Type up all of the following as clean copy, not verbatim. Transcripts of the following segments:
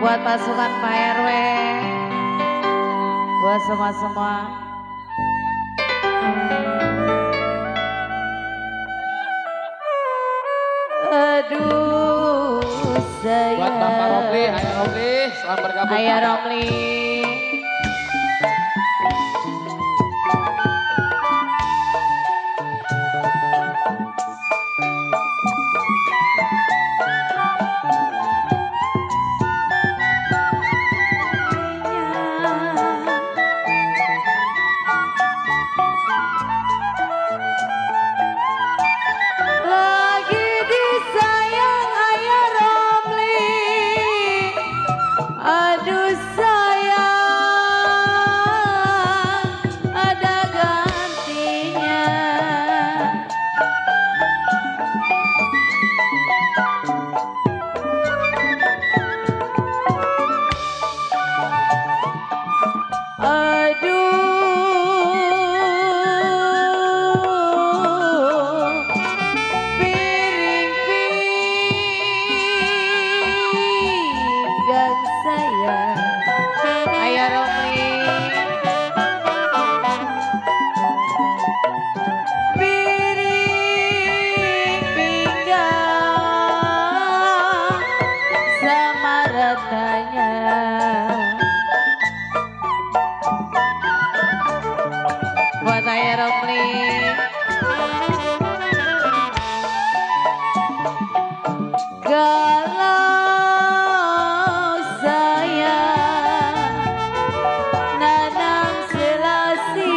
buat pasukan Pak RW, buat semua-semua. Aduh sayang. Buat Bapak Romli, Ayah Romli, selamat bergabung. Ayah Romli. Aduh sayang, ada gantinya. Aduh, piring pinggang saya. Ayah Romli, piring pinggang sama ratanya. Buat Ayah Romli. Galau saya nanam selasi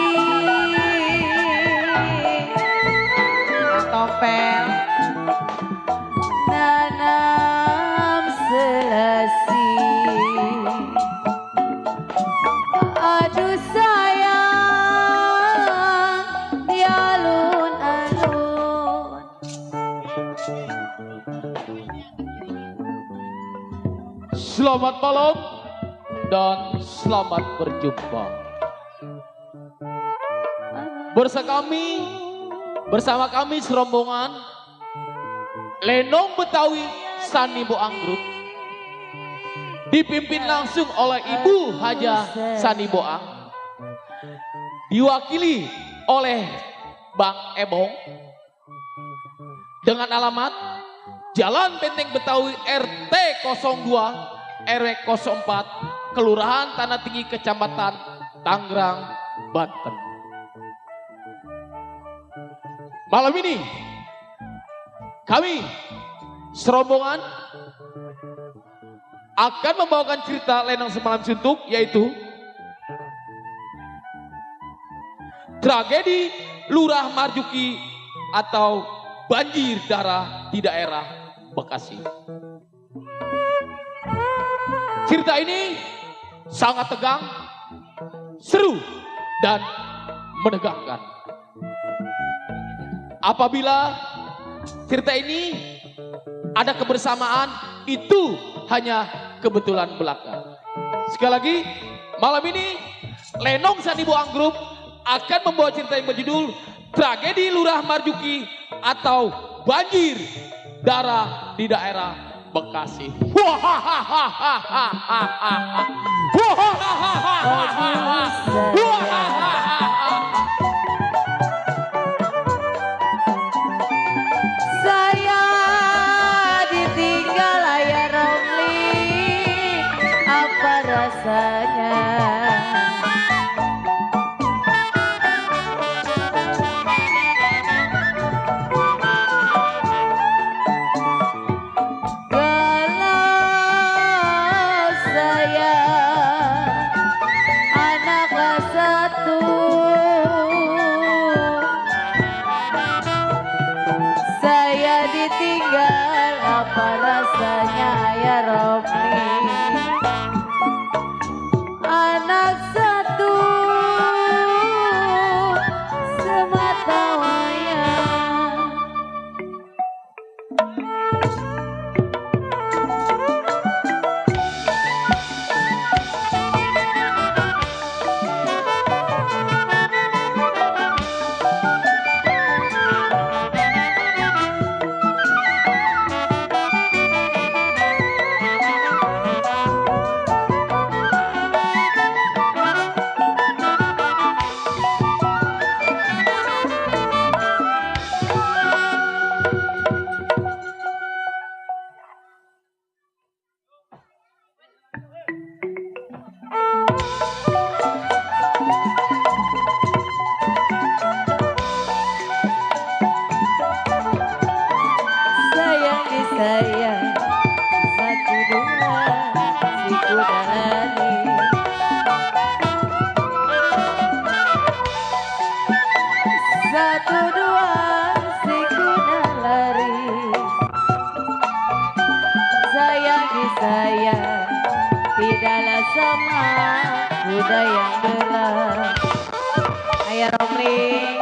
topel, nanam selasi. Aduh sayang, di alun-alun. Selamat malam dan selamat berjumpa. Bersama kami serombongan Lenong Betawi Sani Boang Group dipimpin langsung oleh Ibu Haja Sani Boang, diwakili oleh Bang Ebong dengan alamat Jalan Benteng Betawi RT 02 RW 04 Kelurahan Tanah Tinggi Kecamatan Tangerang, Banten. Malam ini kami serombongan akan membawakan cerita Lenong Semalam Suntuk, yaitu tragedi Lurah Marjuki atau banjir darah di daerah Bekasi. Cerita ini sangat tegang, seru, dan menegangkan. Apabila cerita ini ada kebersamaan, itu hanya kebetulan belaka. Sekali lagi, malam ini Lenong Sani Boang Group akan membawa cerita yang berjudul Tragedi Lurah Marjuki atau banjir darah di daerah Bekasi. Saya ditinggal Ayah Romli, apa rasanya? Galau saya, anak kelas 1 kuda lari. Satu dua si kuda lari. Sayangi saya, tidaklah sama kuda yang gelap. Ayo Romli.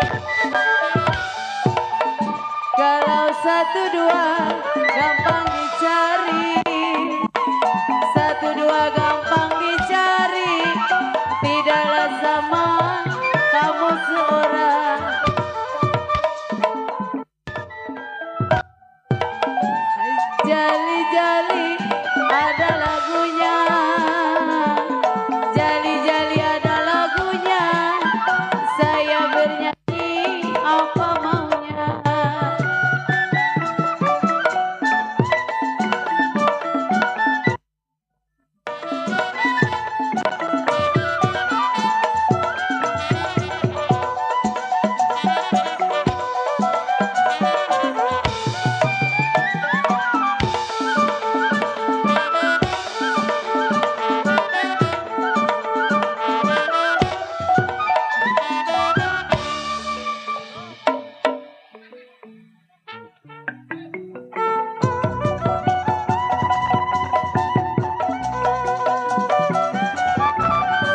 Kalau satu dua gampang dicari, satu dua gampang dicari, tidaklah sama kamu seorang. Jali-jali ada lagunya, jali-jali ada lagunya, saya bernyanyi apa maunya.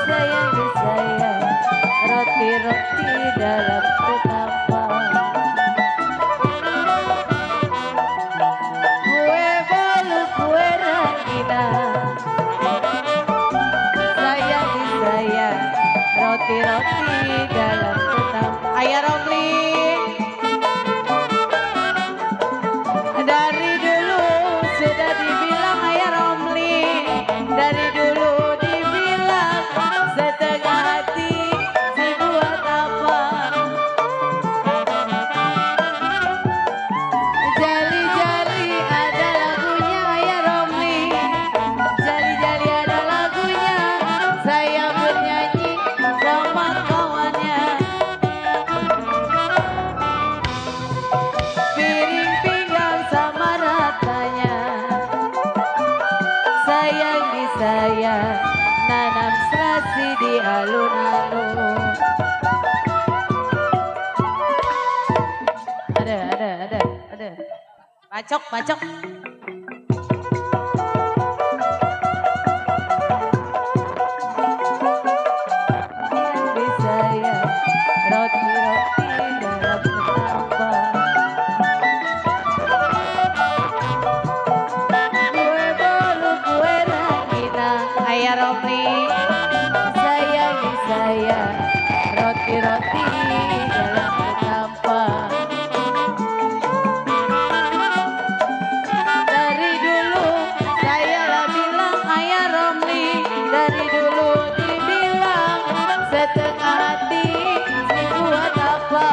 Sayangi saya, roti-roti dalam ketapang. Kue bolu, kue ranginang. Sayangi saya, roti-roti dalam ketapang. Ayah Romli. Dari dulu sudah dibilang Ayah Romli. Dari dulu dibilang setengah hati si buat apa. Jali-jali ada lagunya Ayah Romli. Jali-jali ada lagunya, saya bernyanyi sama kawannya. Piring pinggang sama ratanya. Sayangi saya, nanam serasi di alun-alun. Ada. Bacok. Sayangi saya, roti-roti dalam ketapang. Kue bolu, kue ranginang. Ayah Romli. Sayangi saya, roti-roti dalam ketapang. Dari dulu saya lah bilang Ayah Romli. Dari dulu dibilang setengah hati si buat apa.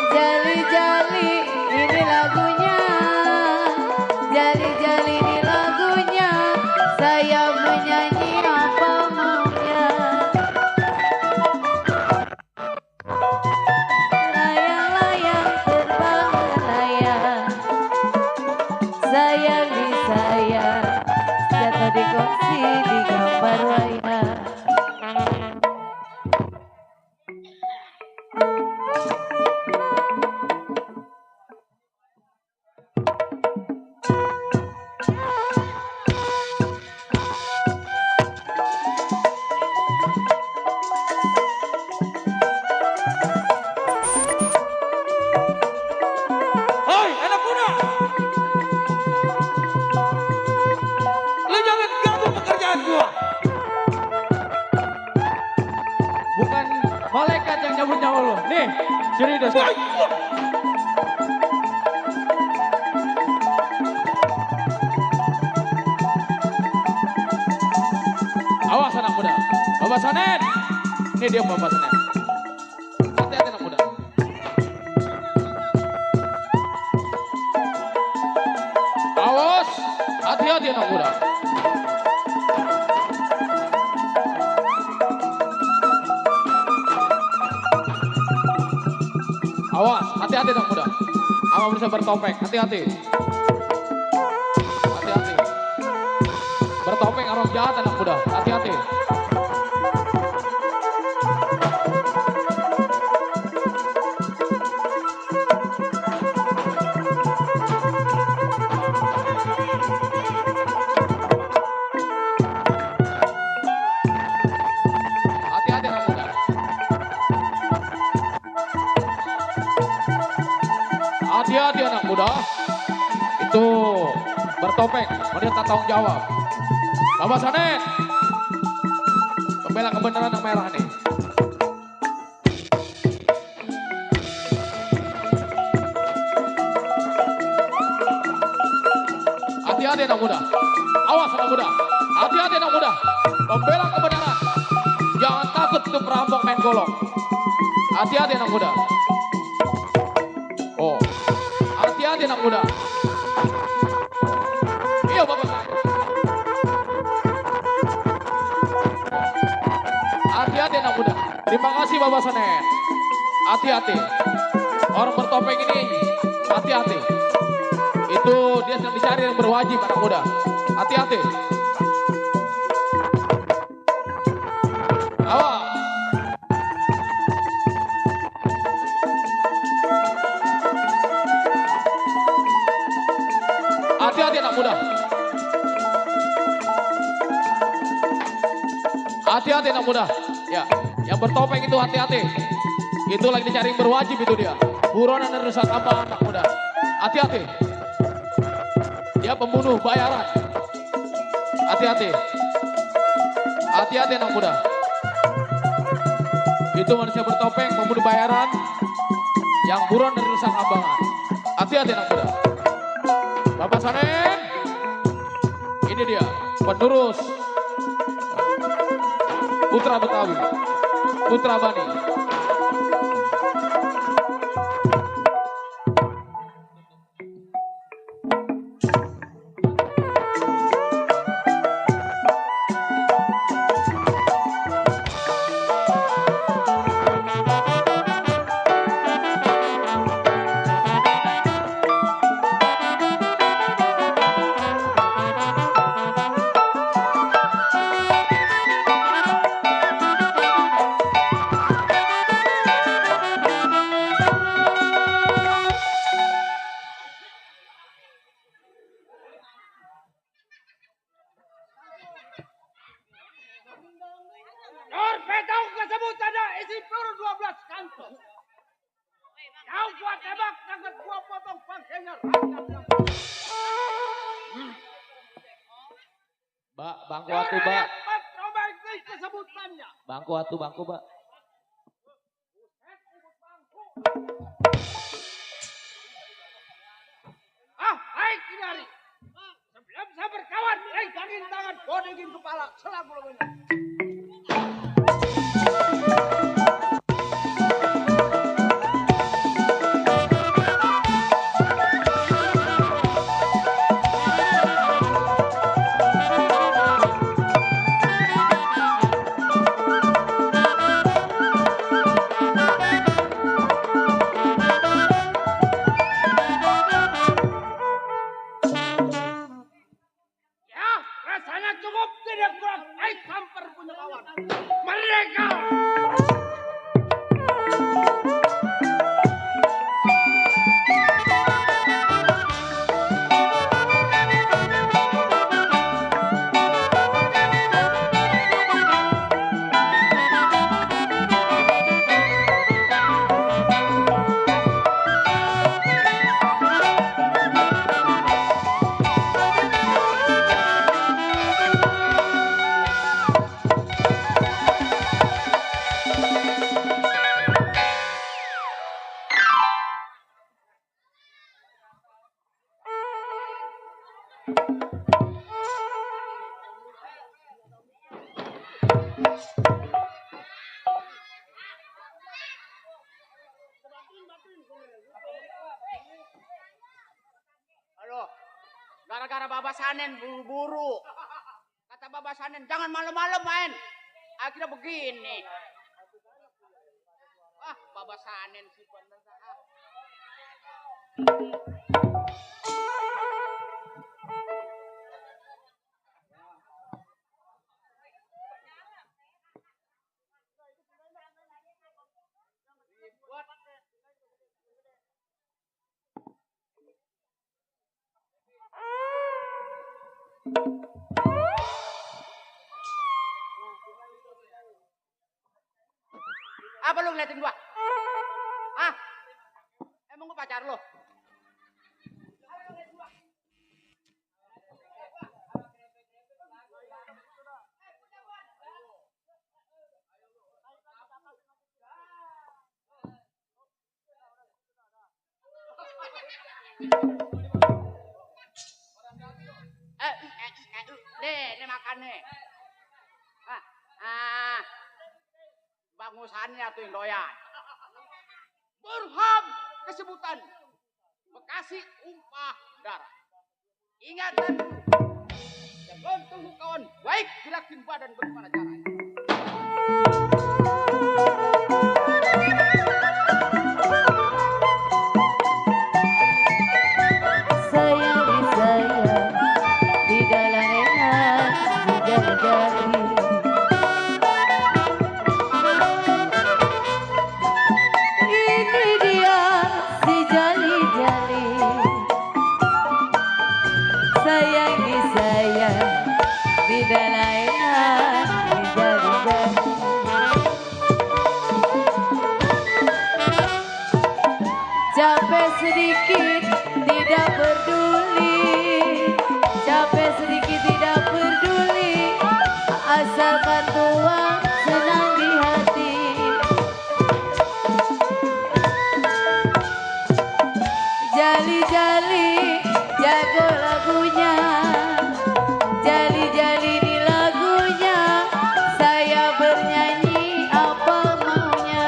Jali-jali ini lagunya, jali-jali ini lagunya, saya menyanyi apa maunya. Layang-layang terbang melayang, sayangi saya, jatuh di kursi di gambar wayang. Hoi, anak muda. Lu jangan ganggu pekerjaan gua. Bukan malaikat yang nyabut nyawa lu. Nih, sini dos. Awas anak muda. Bapak Sanet. Ini dia Bapak Sanet. Hati-hati anak muda. Awas, hati-hati anak muda. Awas, hati-hati anak muda. Ama bisa bertopeng, hati-hati. bertopeng, meminta tanggung jawab. Bapak Sanen, pembela kebenaran yang merah nih. Hati-hati anak muda, awas anak muda, hati-hati anak muda, pembela kebenaran, jangan takut untuk merampok main golok. Hati-hati anak muda. Oh, hati-hati anak muda. Iya Bapak saya. Hati-hati anak muda. Terima kasih Bapak Sanen. Hati-hati. Orang bertopeng ini hati-hati. Itu dia sedang dicari yang berwajib anak muda. Hati-hati. Awas. Hati-hati anak muda. Hati-hati anak muda. Ya, yang bertopeng itu hati-hati. Itu lagi dicari yang berwajib itu dia. Buronan dan rusak apa anak muda. Hati-hati. Dia pembunuh bayaran. Hati-hati. Hati-hati anak muda. Itu manusia bertopeng pembunuh bayaran yang buron dan rusak ambangan. Hati-hati anak muda. Bapak Sanen, ini dia penerus Putra Betawi, Putra Bani. Petau kesebut ada isi peluru 12 kantong. Kau buat tembak sangat gua potong pangkengnya. Mbak, bangku atu, Mbak. Coba isi kesebutannya. Bangku atu, bangku, Mbak. Baik Kinari. Sebelum saya berkawan, pegangin tangan, godengin kepala, selaku lemenya. Rasanya cukup, tidak kurang. Baik hampir punya kawan. Merdeka! Halo, gara-gara Bapak Sanen buru-buru. Kata Bapak Sanen, jangan malam-malam main. Akhirnya begini. Bapak Sanen sih bener. Apa lu ngeliatin gua? Hah? Emang gua pacar lu? Nih makan nih. Bangusannya tuh yang doyan. Burham kesebutan Bekasi umpah darah. Ingatan jangan tunggu kawan. Baik gerakin badan bagaimana caranya. Sayangi saya tidaklah enak menjadi. Ini dia si jali-jali. Sayangi saya tidaklah enak menjadi. Capek sedikit tidak peduli, capek sedikit tidak peduli, asalkan tuang senang di hati. Jali-jali jago lagunya, jali-jali di lagunya, saya bernyanyi apa maunya.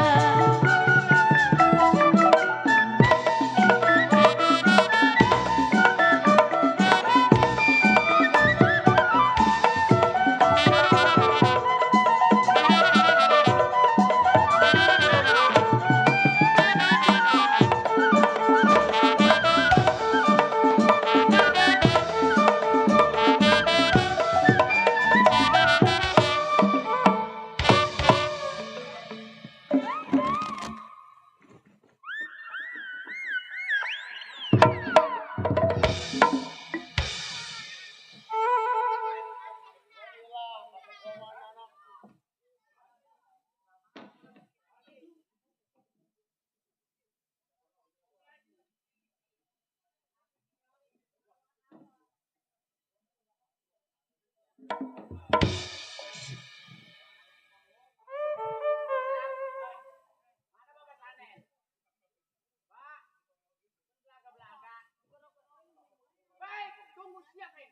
Baik, tunggu siapin.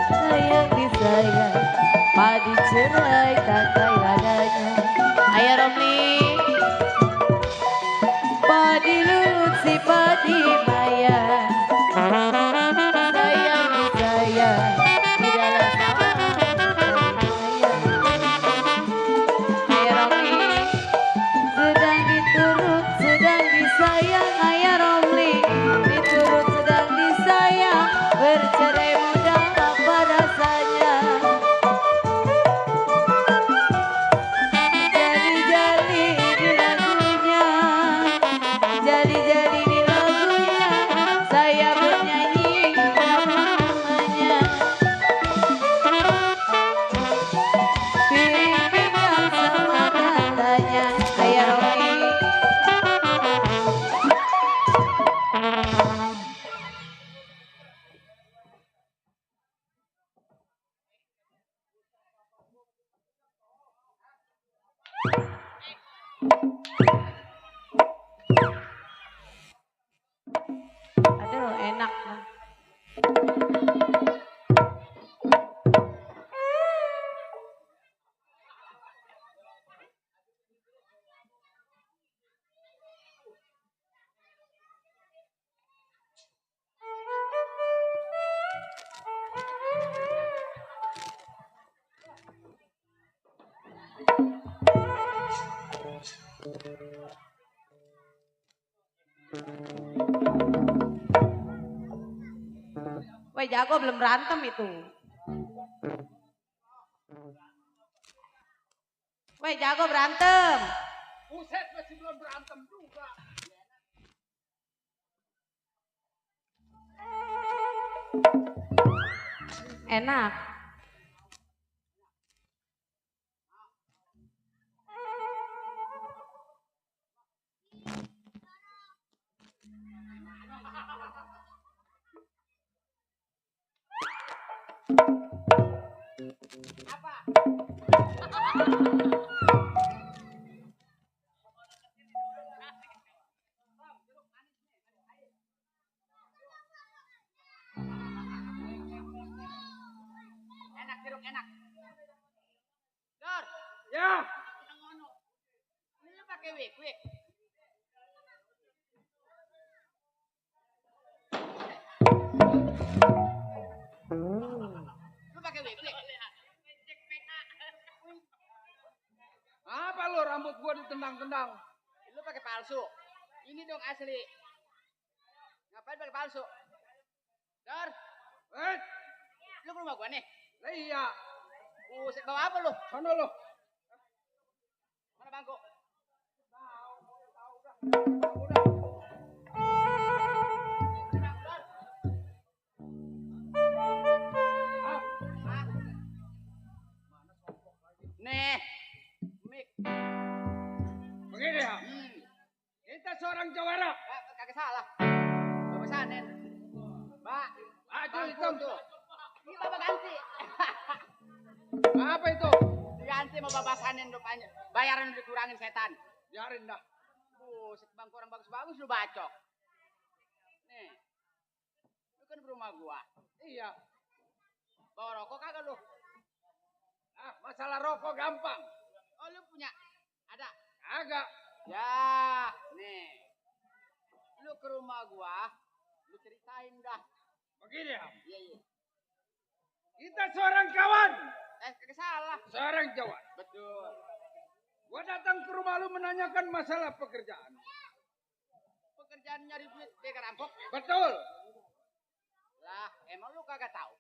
Sayangi saya padi cerai tak kaya adanya. Ayo Romli, padi Lutfi padi Maya. Sayangi saya tidaklah salah saya. Ayo Romli, sedang diturut sedang disayang. Ayo Romli, diturut sedang disayang, bercerai muda apa rasanya. Jali-jali di lagunya, jali-jali di lagunya, saya bernyanyi namanya. Pimpingan sama tandanya. Ayo Romi. Aduh enak lah. Woi jago belum berantem itu. Woi jago berantem. Buset masih belum berantem juga. Enak. Apa? Enak jeruk enak. Dor. Ya, Ini lu pakai wig. Lu pakai wig. apa lo rambut gua ditendang-tendang? Lu pakai palsu. Ini dong asli. Ngapain pakai palsu? Dor, lu ke rumah gua nih. Lah iya, Buset, bawa apa lu? sono lo. Mana bangku? Nih, mik. Begini ya, kita seorang jawara. Kagak salah. Bapak Sanen. Mbak, Aduh, bangku hitam. tuh. Ini bapak ganti. Apa itu? Diganti sama bapak Sanen rupanya. Bayaran udah dikurangin setan. Biarin dah. Buset, bangku orang bagus-bagus lu bacok. Nih. Lu kan ke rumah gua. Iya. Bawa rokok kagak lu? Ah, masalah rokok gampang. Oh, lu punya? Ada? Agak. Ya, nih. Lu ke rumah gua, lu ceritain dah. Begini ya, Iya. kita seorang kawan, Kagak salah. seorang jawara. Betul. Gua datang ke rumah lu menanyakan masalah pekerjaan. Pekerjaan nyari duit dia rampok. Betul. Lah, emang lu kagak tahu?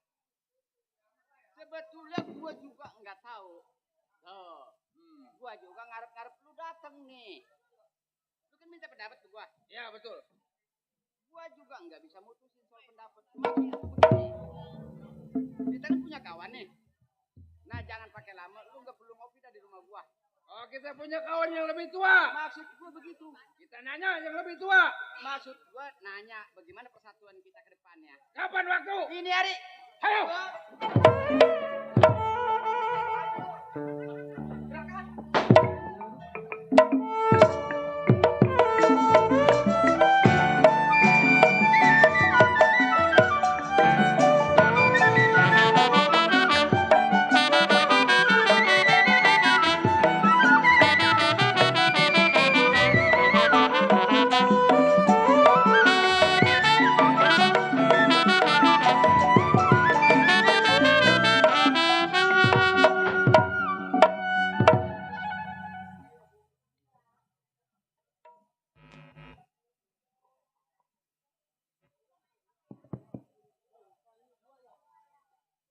Sebetulnya gua juga nggak tahu. Loh, gua juga ngarep-ngarep lu datang nih. Lu kan minta pendapat ke gua. Ya betul. Gua juga nggak bisa mutusin soal pendapat. Cuma gini, begini. Kita kan punya kawan nih. Nah, jangan pakai lama. Lu nggak perlu ngopi dah di rumah gua. Oh, kita punya kawan yang lebih tua. Maksud gua begitu. Kita nanya yang lebih tua. Maksud gua nanya bagaimana persatuan kita ke depannya. Kapan waktu? Ini hari. Ayo.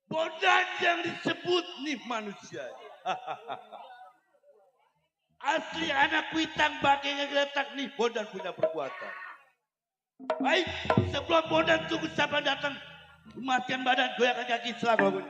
Bondan yang disebut nih manusia. Asli anak kuitang bagai ngeletak nih Bondan punya perbuatan. Baik, sebelum Bondan tunggu siapa datang, kematian badan goyangkan kaki selalu.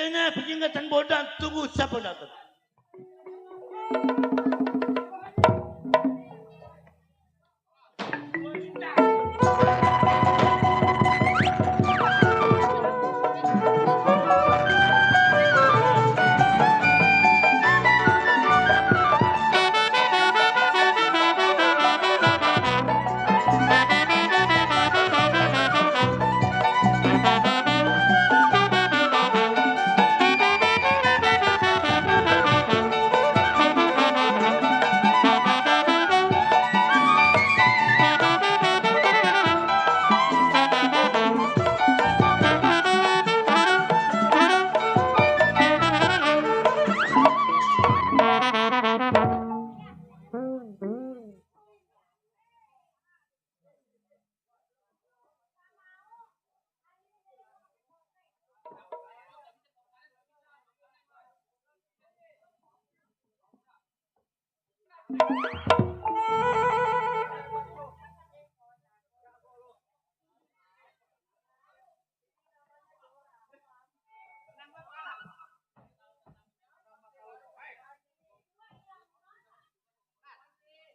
Rencana peringatan Bondan tunggu siapa datang.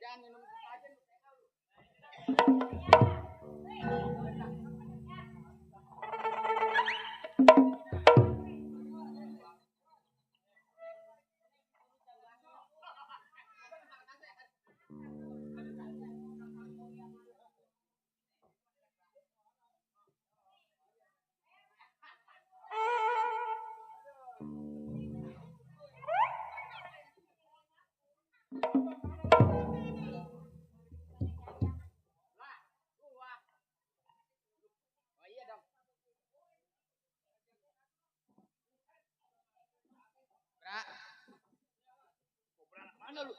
Jangan minum aja. Oh iya dong. Bra. Beranak mana lu?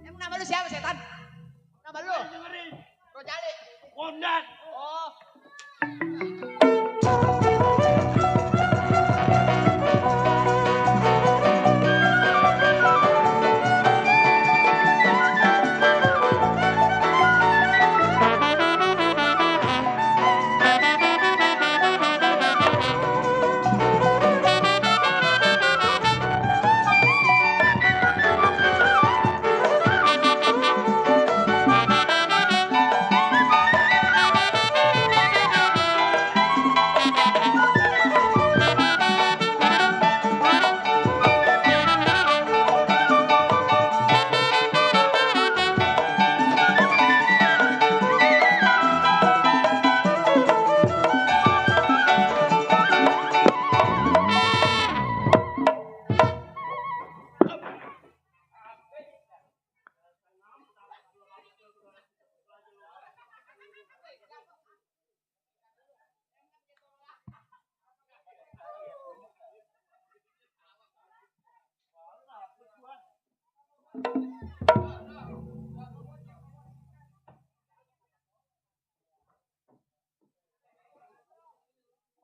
Emang nama lu siapa setan? Nama lu? Dengerin. Rojali. Bondan. Oh.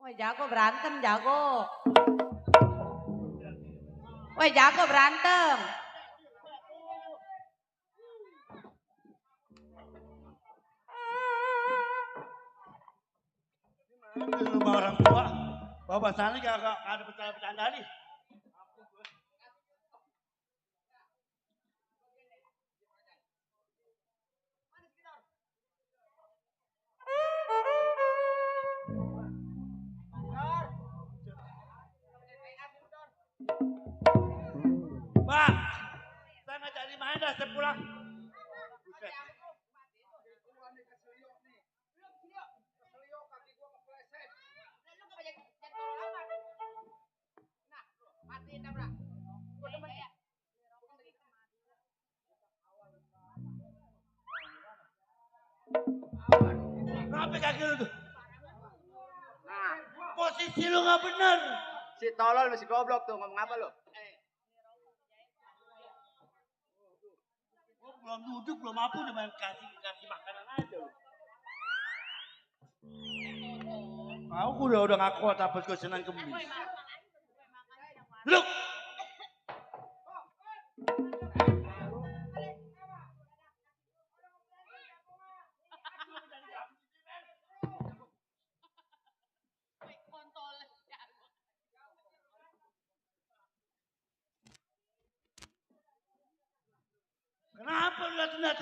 Woi jago berantem jago. Woi jago berantem. Di rumah orang tua. Bapak Sani kagak ada bercanda-bercanda nih. Pak, saya nggak jadi main dah, saya pulang. Buset. Matiin dah, Bra. Gua demen ya. Kenapa kaki lu tuh? Nah, Posisi lu nggak benar. si tolol masih goblok tuh ngomong apa lu? Gua belum duduk, belum apa udah main kasih makanan aja lu. Kau udah ngaku apa gue senang kemis. Duduk.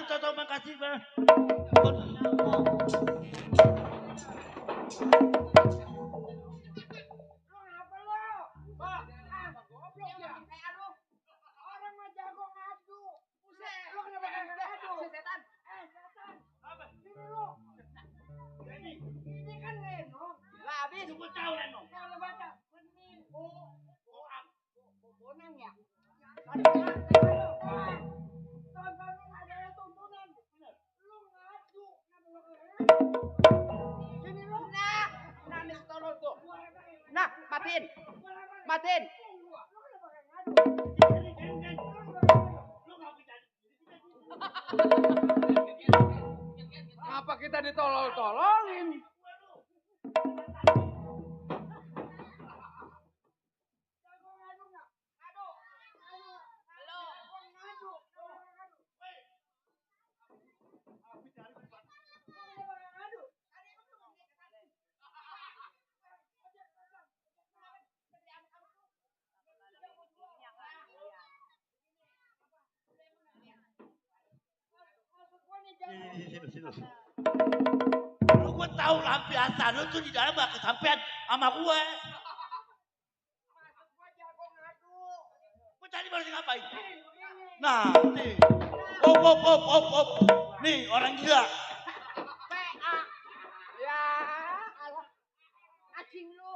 tahu makasih bang. Lu ngapa lu? Pak, goblok ya. Orang mah jago ngadu. Buset, lu kenapa kayak ngadu? Setan. Setan. Apa? Sini lu. Ini kan Lenong. Lah habis. Gue tahu Lenong. Kalau baca bening boang. Bonang ya. Tontonan ada tuntunan. Lu ngadu. Sini lu. Nah nih tolol tuh. Nah, matiin. Matiin. Ngapa kita ditolol-tololin? Sini. Lu gue tahu lampiasan lu tuh di dalam gak kesampean sama gue. Gue tadi baru ngapain? Nah, nih. Op. Nih orang gila. PA. Ya, alah. Acing lu.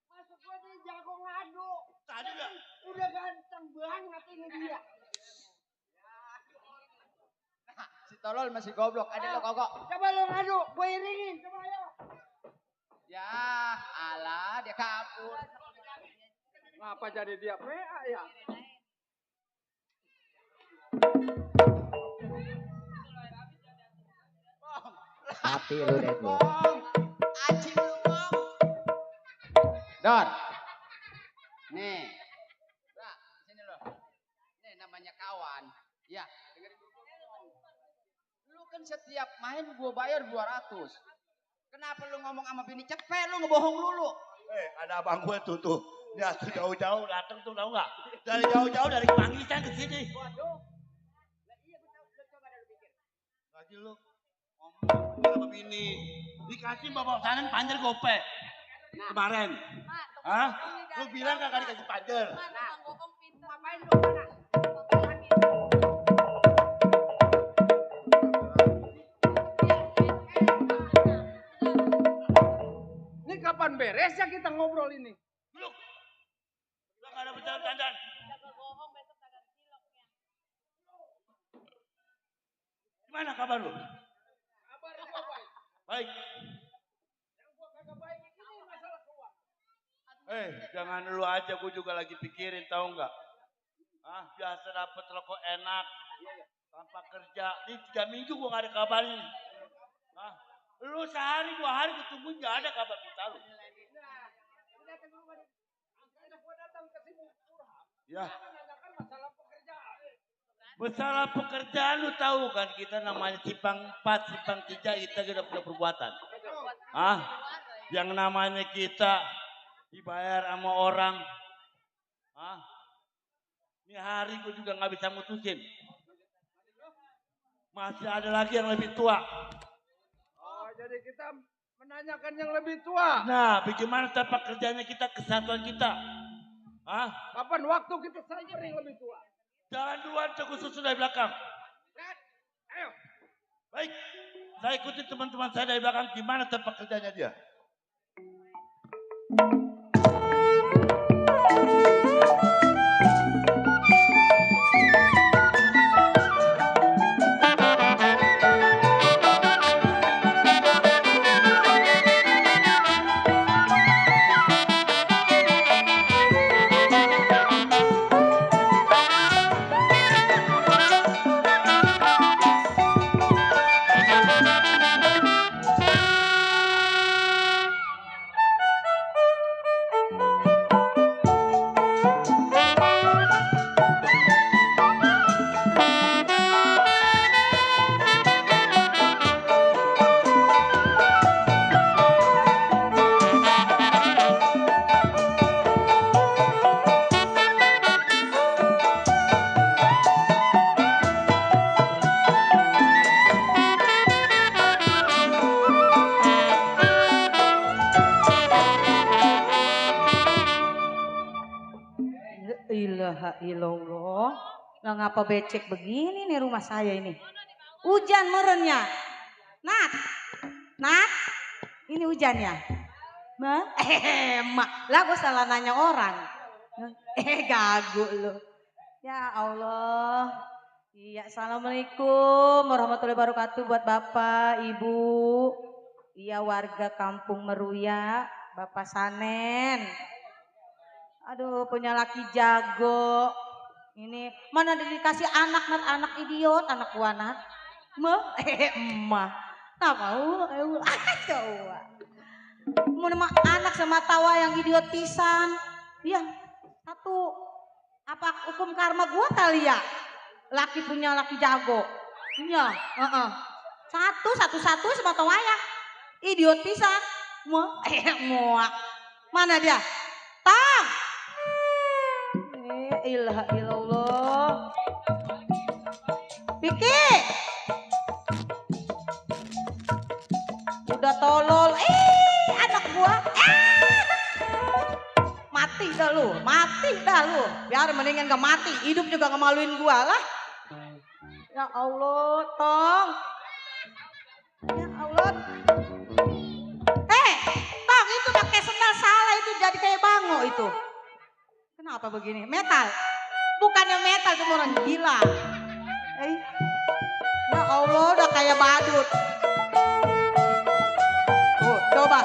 Masuk gua nih jago ngadu. Tadi udah. Udah ganteng banget ini dia. Si tolol masih goblok. Ada lo kogok. Coba lu ngadu, gua iringin. Coba ayo. Ya, alah dia kabur. Ngapa jadi dia PA ya? Mati lu deh lu. Acing lu bong. Don. Nih. Nah, sini lo. Nih namanya kawan. Ya, dengerin dulu. Lu kan setiap main gua bayar 200. Kenapa lu ngomong sama bini cepet lu ngebohong dulu? Ada abang gue tuh. Dia tuh jauh-jauh datang tuh tahu nggak? Dari jauh-jauh dari Kemangisan ke sini. Waduh. Lah iya gua tahu, lu coba dah lu pikir. Lagi lu ngomong sama bini. Dikasih bawa sanan panjer gope. Kemarin. Hah? Lu bilang kagak dikasih panjer. Ngapain lu mana? Ini kapan beresnya kita ngobrol ini? Duduk. Udah gak ada bercanda-bercandaan. Gimana kabar lu? Kabar gua baik. Baik. Yang gua kagak baik ini masalah keuangan. Jangan lu aja, gue juga lagi pikirin tahu nggak? Biasa dapet rokok enak, tanpa kerja. Ini 3 minggu gue gak ada kabarnya. Lu sehari 2 hari ketemu nggak ada kabar kita lu. Gua datang ke sini curhat. Ya. Menanyakan masalah pekerjaan. Masalah pekerjaan lu tahu kan kita namanya simpang 4, simpang 3 kita udah punya perbuatan. Yang namanya kita dibayar sama orang. Ini hari gue juga nggak bisa mutusin. Masih ada lagi yang lebih tua. Oh, jadi kita menanyakan yang lebih tua. Nah, bagaimana sepak kerjanya kita, kesatuan kita? Kapan waktu kita cyber yang lebih tua? Jangan duluan, aku susul dari belakang. Ayo. Baik, saya ikuti teman-teman saya dari belakang. Gimana sepak kerjanya dia? illallah. Lah ngapa becek begini nih rumah saya ini? Hujan merenya. Nat. Nat. Ini hujan ya? Ma? Mak. Lah gue salah nanya orang. Gagu lu. Ya Allah. Iya, assalamualaikum warahmatullahi wabarakatuh buat Bapak, Ibu. Iya, warga Kampung Meruya, Bapak Sanen. Aduh, punya laki jago. Ini mana dikasih anak idiot, anak gua Nat. Emak. Tak mau, coba. Mau nama anak sama tawa yang idiot pisan. Iya, satu. Apa hukum karma gua kali ya? Laki punya laki jago. Iya, satu sama tawa ya. Idiot pisan. Muak. Mana dia? Tang. Ilaha illallah. Piki. Udah tolol. Anak gua. Mati dah lu. Biar mendingan gak mati. Hidup juga ngemaluin gua lah. Ya Allah, Tong. Ya Allah. Tong, itu pakai sendal salah itu jadi kayak bango itu. Kenapa begini? Metal. Bukannya metal, itu orang gila. Ya Allah, udah kayak badut. Tuh, coba.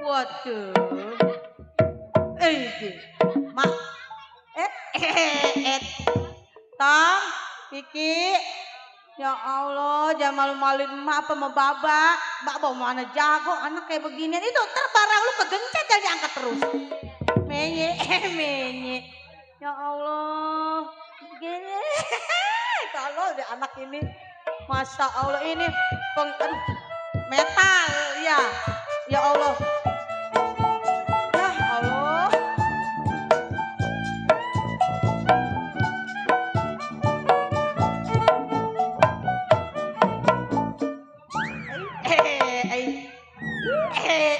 Waduh. Mak. Tong, Kiki. Ya Allah, jangan malu-maluin emak apa mau baba. Baba mana jago, anak kayak beginian. Itu ntar barang lu kegencet jadi angkat terus. Menye. Ya Allah. Gini. Kalau ada anak ini. Masya Allah ini. Metal ya. Ya Allah. Ya Allah.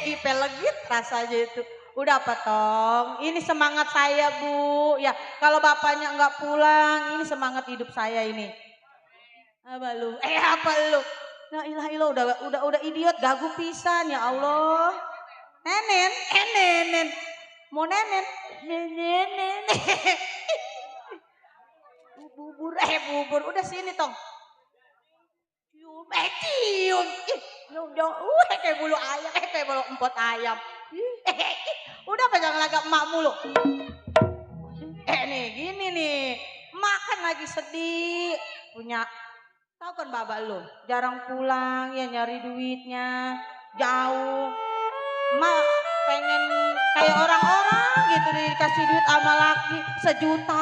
Ipel legit rasanya itu. Udah apa Tong? Ini semangat saya Bu. Ya kalau bapaknya nggak pulang, ini semangat hidup saya ini. Apa lu? Apa lu? Nah ilah udah idiot gagu pisan ya Allah. Nenen. Mau nenen. Bubur. Udah sini Tong. Cium. Kayak bulu ayam, kayak bulu empot ayam. Udah apa jangan lagak emak mulu. Nih gini nih, makan lagi sedih. Punya, tahu kan babak lu, jarang pulang ya nyari duitnya, jauh. Mak pengen kayak orang-orang gitu dikasih duit sama laki sejuta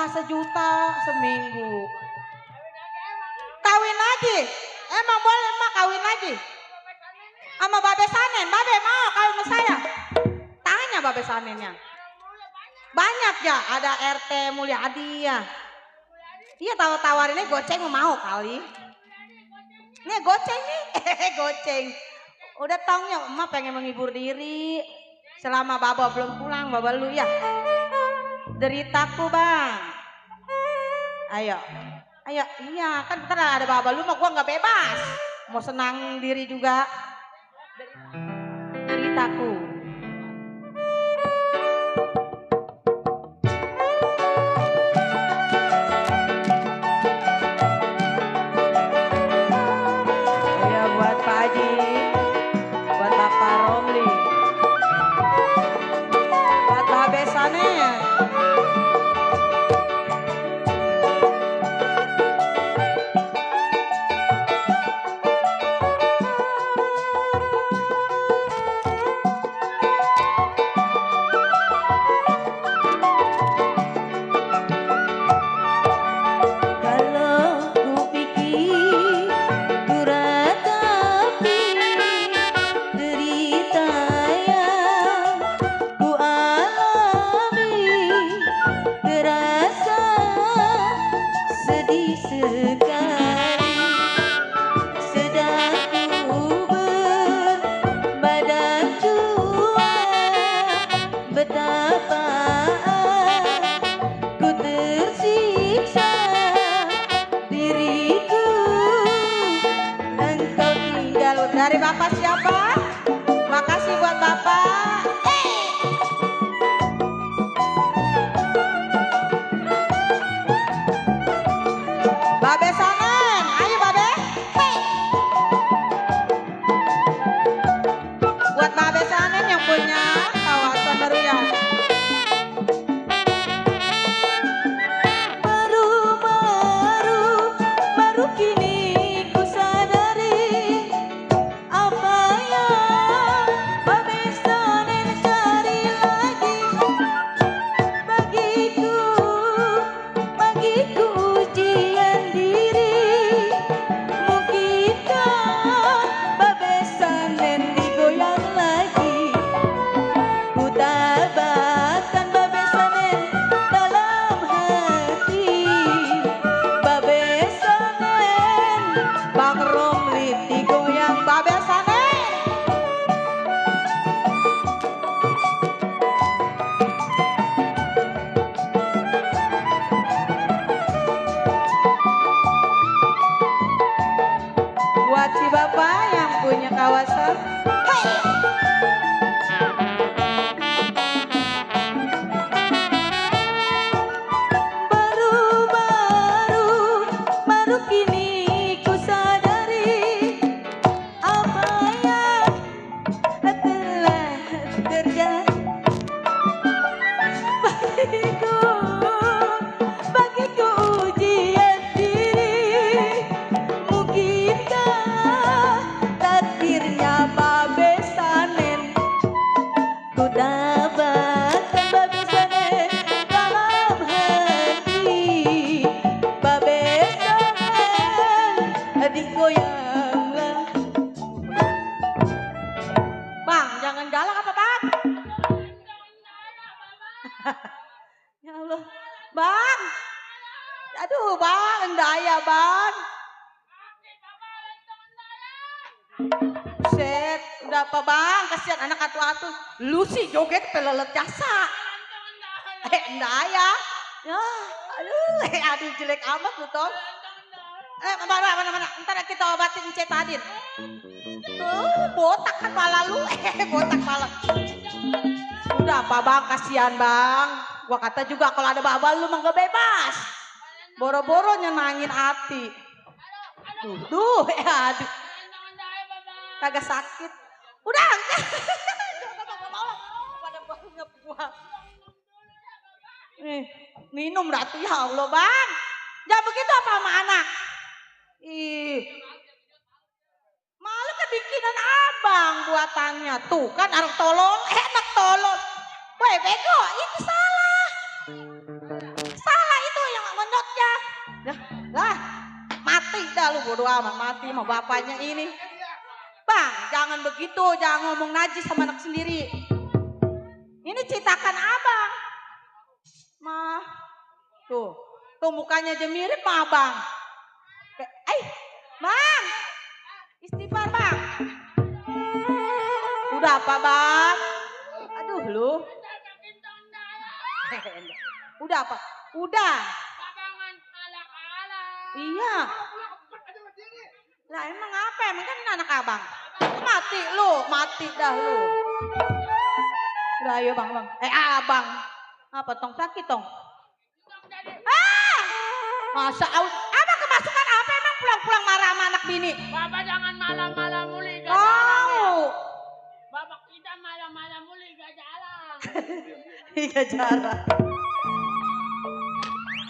seminggu. Kawin lagi, emang boleh mak kawin lagi? Sama Babe Sanen, Babe mau kawin sama saya. Tanya Babe Sanennya. Banyak ya, ada RT Mulyadi ya. Iya tawarinnya goceng mau kali. Nih goceng nih, goceng. Udah taunya emak pengen menghibur diri. Selama Baba belum pulang, Baba lu ya. Deritaku bang. Ayo, iya kan ntar ada Baba lu mah gua nggak bebas. Mau senang diri juga. Deritaku. Ya buat Pak Haji, buat Bapak Romli, buat Babe Sanen. Pak Besanen yang punya kawasan baru ya. Baru kini ku sadari apa yang Pak Besanen cari lagi bagiku ujian diri. Mungkinkah Pak Besanen digoyang lagi? Ku tabahkan Pak Besanen dalam hati. Pak Besanen, Bang Romli digoyang Pak Besanen. Buat si bapak yang punya kawasan. Baru kini ku sadari apa yang telah terjadi bagiku ujian diri. Mungkinkah takdirnya Pak Besanen? Ku dapatkan Pak Besanen dalam hati. Pak Besanen digoyanglah. Bang, jangan galak apa Bang? Ya Allah, Bang. Aduh Bang, daya Bang. Set, udah apa Bang? Kasihan anak atu-atu. Lu sih joget pelelet jasa. Daya. Ya, aduh jelek amat lu Tom. Mana. Ntar kita obatin Cetadin. Botak kan pala lu. Botak pala. Udah apa Bang, kasihan Bang. Gua kata juga kalau ada babal lu mah gak bebas. Boro-boro nyenangin hati. Aduh. Kagak sakit. Udah. Pada banget gua. Minum ratu ya Allah Bang. Jangan begitu apa sama anak. Malu kebikinan abang buatannya. Tuh kan orang tolol, enak tolol. Weh bego, itu salah. Salah itu yang menotnya. Lah, mati dah lu bodo amat. Mati sama bapaknya ini. Bang, jangan begitu. Jangan ngomong najis sama anak sendiri. Ini citakan abang. Mah, tuh mukanya aja mirip sama abang. Bang, istighfar Bang. Udah apa Bang? Aduh lu. Udah apa? Udah. Iya. Lah emang apa? Emang kan ini anak abang. Mati dah lu. Udah ayo Bang. Abang. Apa tong sakit tong? Masa abang kemasukan apa emang pulang-pulang marah sama anak bini? Bapak jangan malam-malam muli gak Oh. jalan ya. Bapak kita malam-malam muli gak jalan. Iya jalan.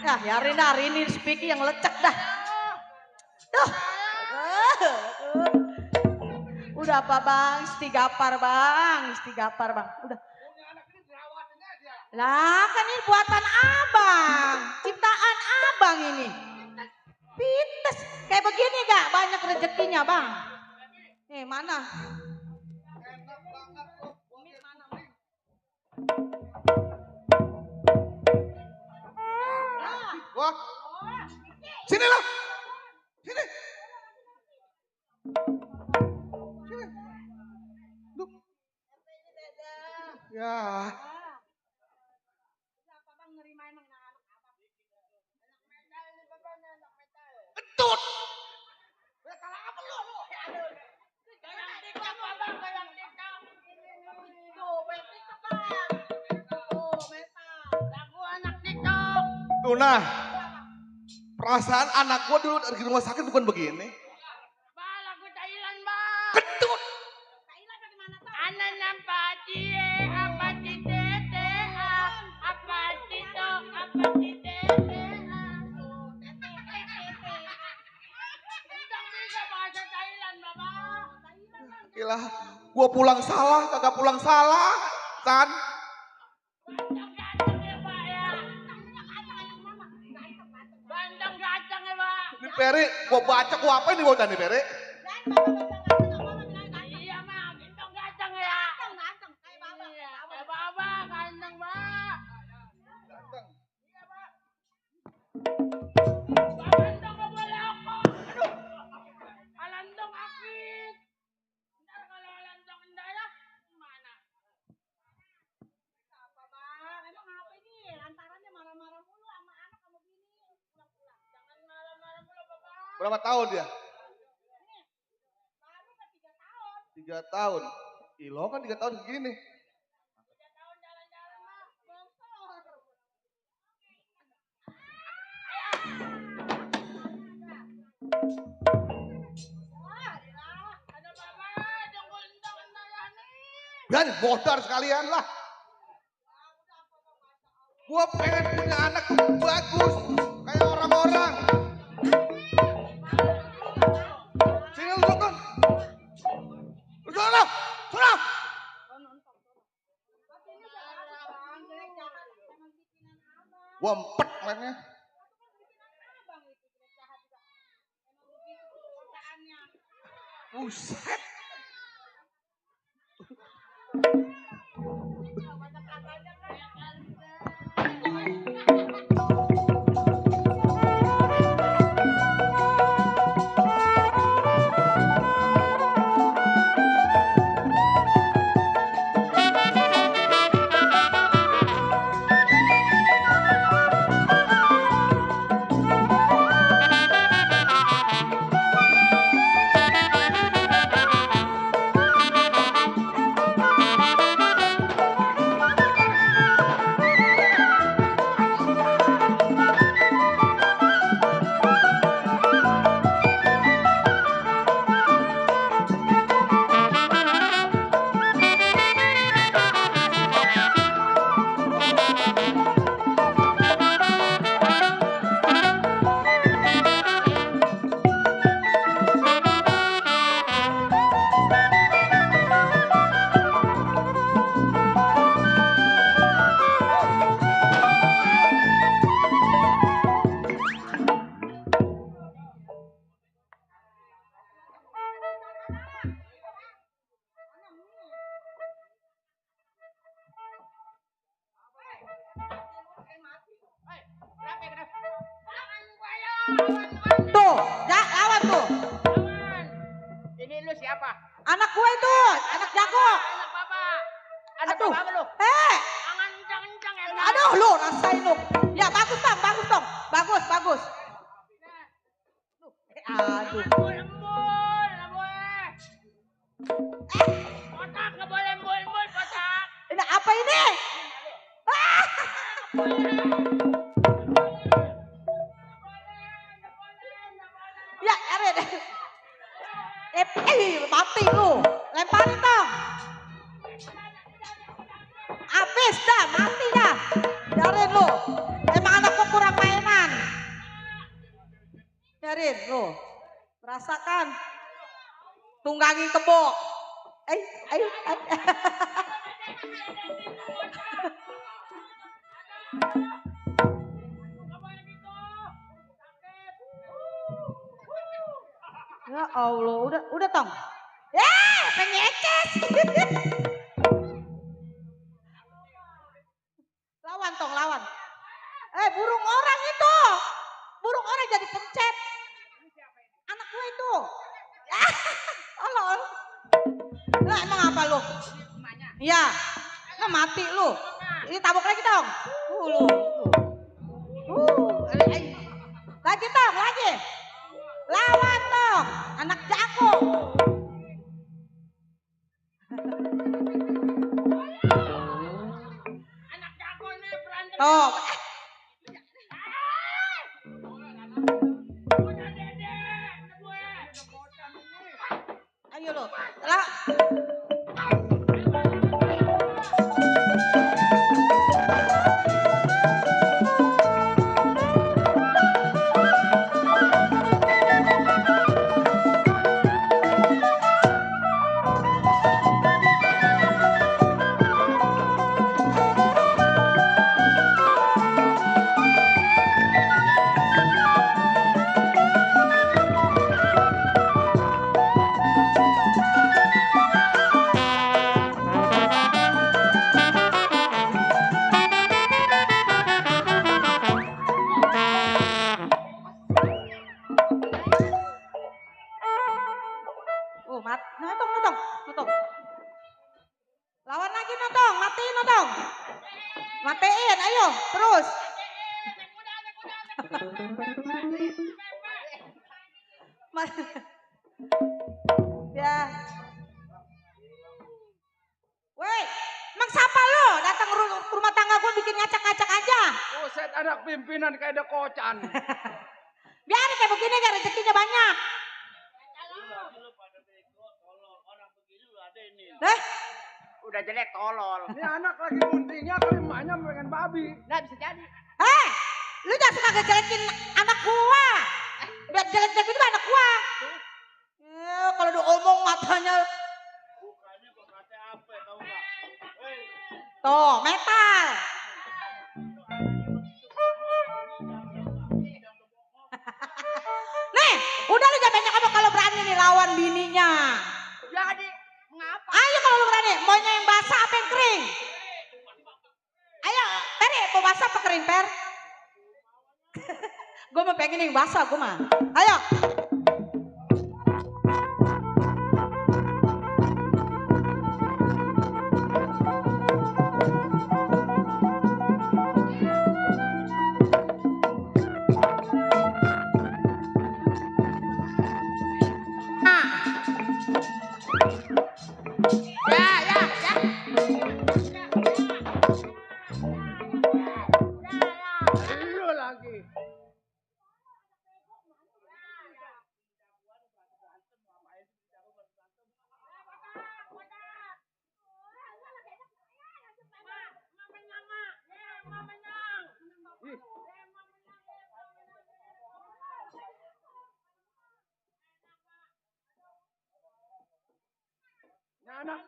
Ya hari ini speaking yang lecek dah. Tuh. Udah apa Bang? Istighfar Bang. Udah. Lah kan ini buatan abang. Ciptaan abang ini. Pintes. Kayak begini gak? Banyak rezekinya Bang. Nih mana? Wah. Sini lo. Sini. Duk. Ya. Entut. Tuh nah, perasaan anak gua dulu dari rumah sakit bukan begini. Lagu Thailand Bang. Kentut. Anak Gua pulang salah, kagak pulang salah. San. Ganteng-ganteng ya, Pak. Ini Peri, gua baca, gua apa ini bocah nih Peri? Iya, Mak. Ganteng-ganteng ya. Ganteng. Kayak Baba. Kayak Baba. Ganteng, Pak. Iya, Pak. Ganteng nggak boleh aku. Aduh. Alantong akit. Ntar kalau alantong endah gimana? Apa, Bang? Emang apa ini? Lantarannya marah-marah mulu sama anak sama bini. Pulang-pulang. Jangan marah-marah mulu, Bapak. Berapa tahun dia? Baru kan 3 tahun. 3 tahun. Ilo kan 3 tahun segini. 3 tahun jalan-jalan, Mak. Motor. Ada Bapak, dengkul-dengkul ya nih. Dan modar sekalian lah. Gua pengen punya anak tuh bagus. Kayak orang-orang. Sini lu kan. Sana. Sana. Gua empet mainnya. Buset. Tuh, ya, lawan tuh. Ini lu siapa? Anak gue itu, anak jago. Anak Bapak. Anak Aduh. Bapak lu. Jangan kencang-kencang ya, Bang. Aduh, lu rasain lu. Ya bagus dong, bagus dong. Bagus, bagus. Aduh. Embul, nggak boleh. Kotak nggak boleh embul, kotak. Ini apa ini? Ya, Erin. Mati lu. Lemparin dong. Habis dah, mati dah. Biarin lu. Emang anakku kurang mainan. Biarin lu. Merasakan. Tunggangin kebo. Ayo. Ya Allah, udah tong. Ya, pengeces. Lawan tong, lawan. Burung orang itu. Burung orang jadi pencet. Anak gue itu. Allah. Lah emang apa lu? Iya. Nah mati lu. Ini tabok lagi dong. Lu. Lagi dong, lagi. Lawan dong, anak jago. Anak jago nih berantem. Tuh. Ayo lu. Lah. matiin dong. Matiin, ayo, terus. Ya. Woi, emang siapa lo? Datang rumah tangga gue bikin ngacak-ngacak aja. Buset, anak pimpinan kayak ada kocan. Biar kayak begini kan rezekinya banyak. Lu pada bego, tolol. Orang begini lu ada ini. Deh, Udah jelek tolol. Ini anak lagi muntingnya kali emaknya pengen babi. Nah bisa jadi. lu jangan suka ngejelekin anak gua. Biar jelek-jelek itu anak gua. Ya, kalau diomong matanya. Bukannya gua kata apa tau gak? Hei. Tuh, metal. Nih, udah lu jangan banyak ngomong kalau berani nih lawan bininya. Jadi mengapa? Ayo kalau lu berani, maunya yang basah apa yang kering? Ayo, Peri, mau basah apa kering, Per? Gue mau pengen yang basah, gue mah. Ayo. Lu lagi. Ini anak.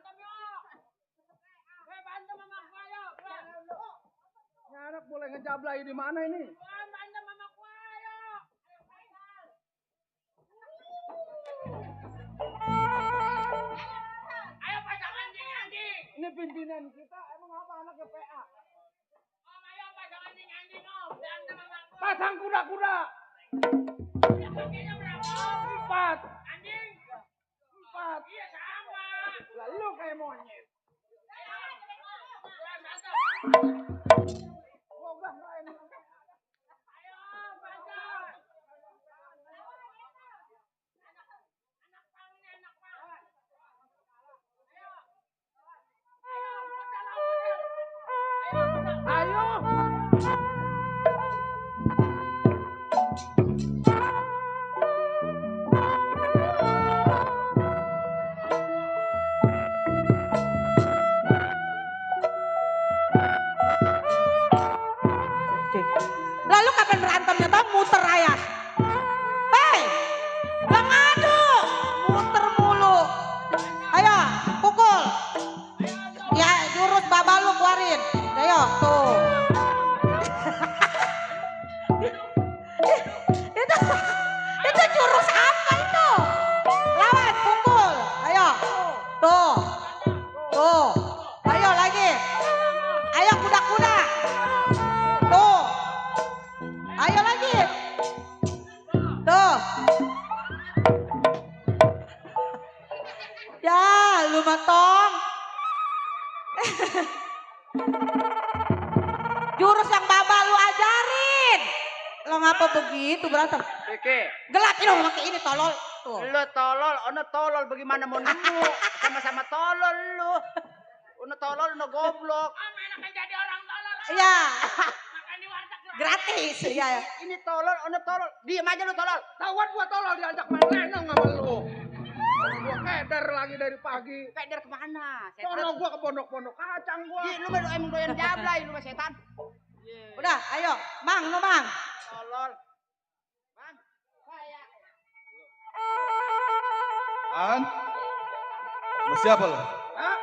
Ini anak boleh ngejablay di mana ini? Ini pimpinan kita emang apa anaknya PA? Pasang kuda-kuda. 4. 4. Lalu kayak monyet. Gogah lain. Ayo. Lalu kapan berantemnya tau muter aja. Hei, gak ngadu, muter mulu. Ayo, pukul. Ya, jurus baba lu keluarin. Ayo, tuh. itu jurus apa itu? Lawan, pukul. Ayo, tuh. Tuh. Ayo lagi. Ayo kuda-kuda. Tuh. Ayo lagi. Tuh. Ya, lu matong. Jurus yang baba lu ajarin. Lo ngapa begitu berantem? Oke. Gelap ini pakai ini tolol. Tuh. Lu tolol, ono tolol bagaimana mau nemu? Sama-sama tolol lu. Ono tolol, ono goblok. Iya. Gratis. Iya. Ini tolol, ono tolol. Diam aja lu tolol. Tawan gua tolol diajak main lenong sama lu. Gua keder lagi dari pagi. Keder kemana? Sono gua ke pondok-pondok kacang gua. Lu mah emang doyan jablay, lu mah setan. Udah, ayo. Mang, no mang. Tolol. Bang, saya. An? Sama siapa lo? Hah?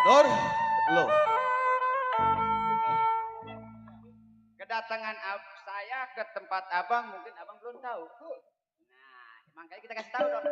Dor? Lo? Kedatangan saya ke tempat abang, mungkin abang belum tahu. Nah, makanya kita kasih tahu dong.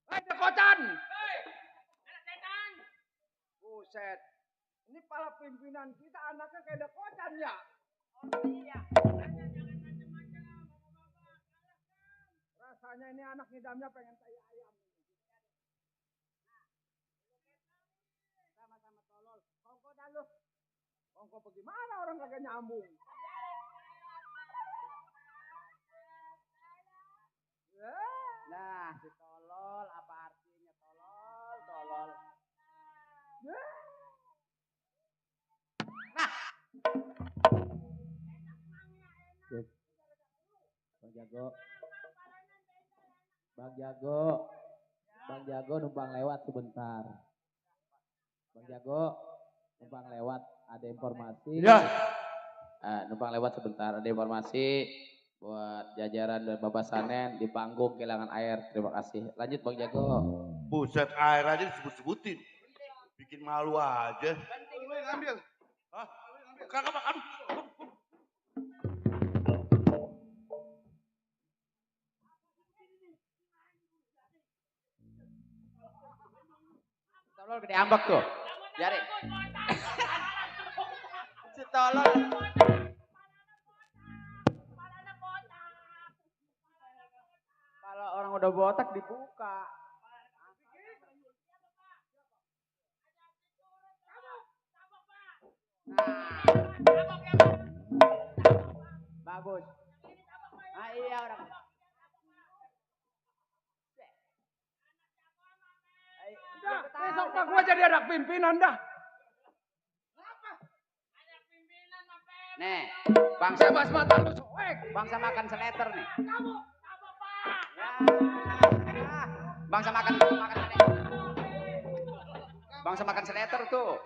Hei, Dekocan! Buset. Ini pala pimpinan kita anaknya kayak Dekocan ya? Rasanya ini anak ngidamnya pengen tai ayam. Sama-sama tolol. Kongko dah lu. Kongko bagaimana orang kagak nyambung? Nah, si tolol apa artinya tolol? Bang Jago numpang lewat sebentar. Bang Jago numpang lewat, ada informasi. Ya. Numpang lewat sebentar, ada informasi buat jajaran dan babasanen di panggung kehilangan air. Terima kasih. Lanjut Bang Jago. Buset, air aja disebut-sebutin. Bikin malu aja. Lu yang ambil. Hah? Kagak makan. Tolol gede ambek tuh. Biarin. Si tolol. Kalau orang udah botak dibuka. Bagus. Ah iya orang. Besok mah gua jadi anak pimpinan dah. Nih, bangsa Bebas mata lu soek. bangsa makan seleter nih. Ya. Bangsa makan bangsa makan seleter tuh.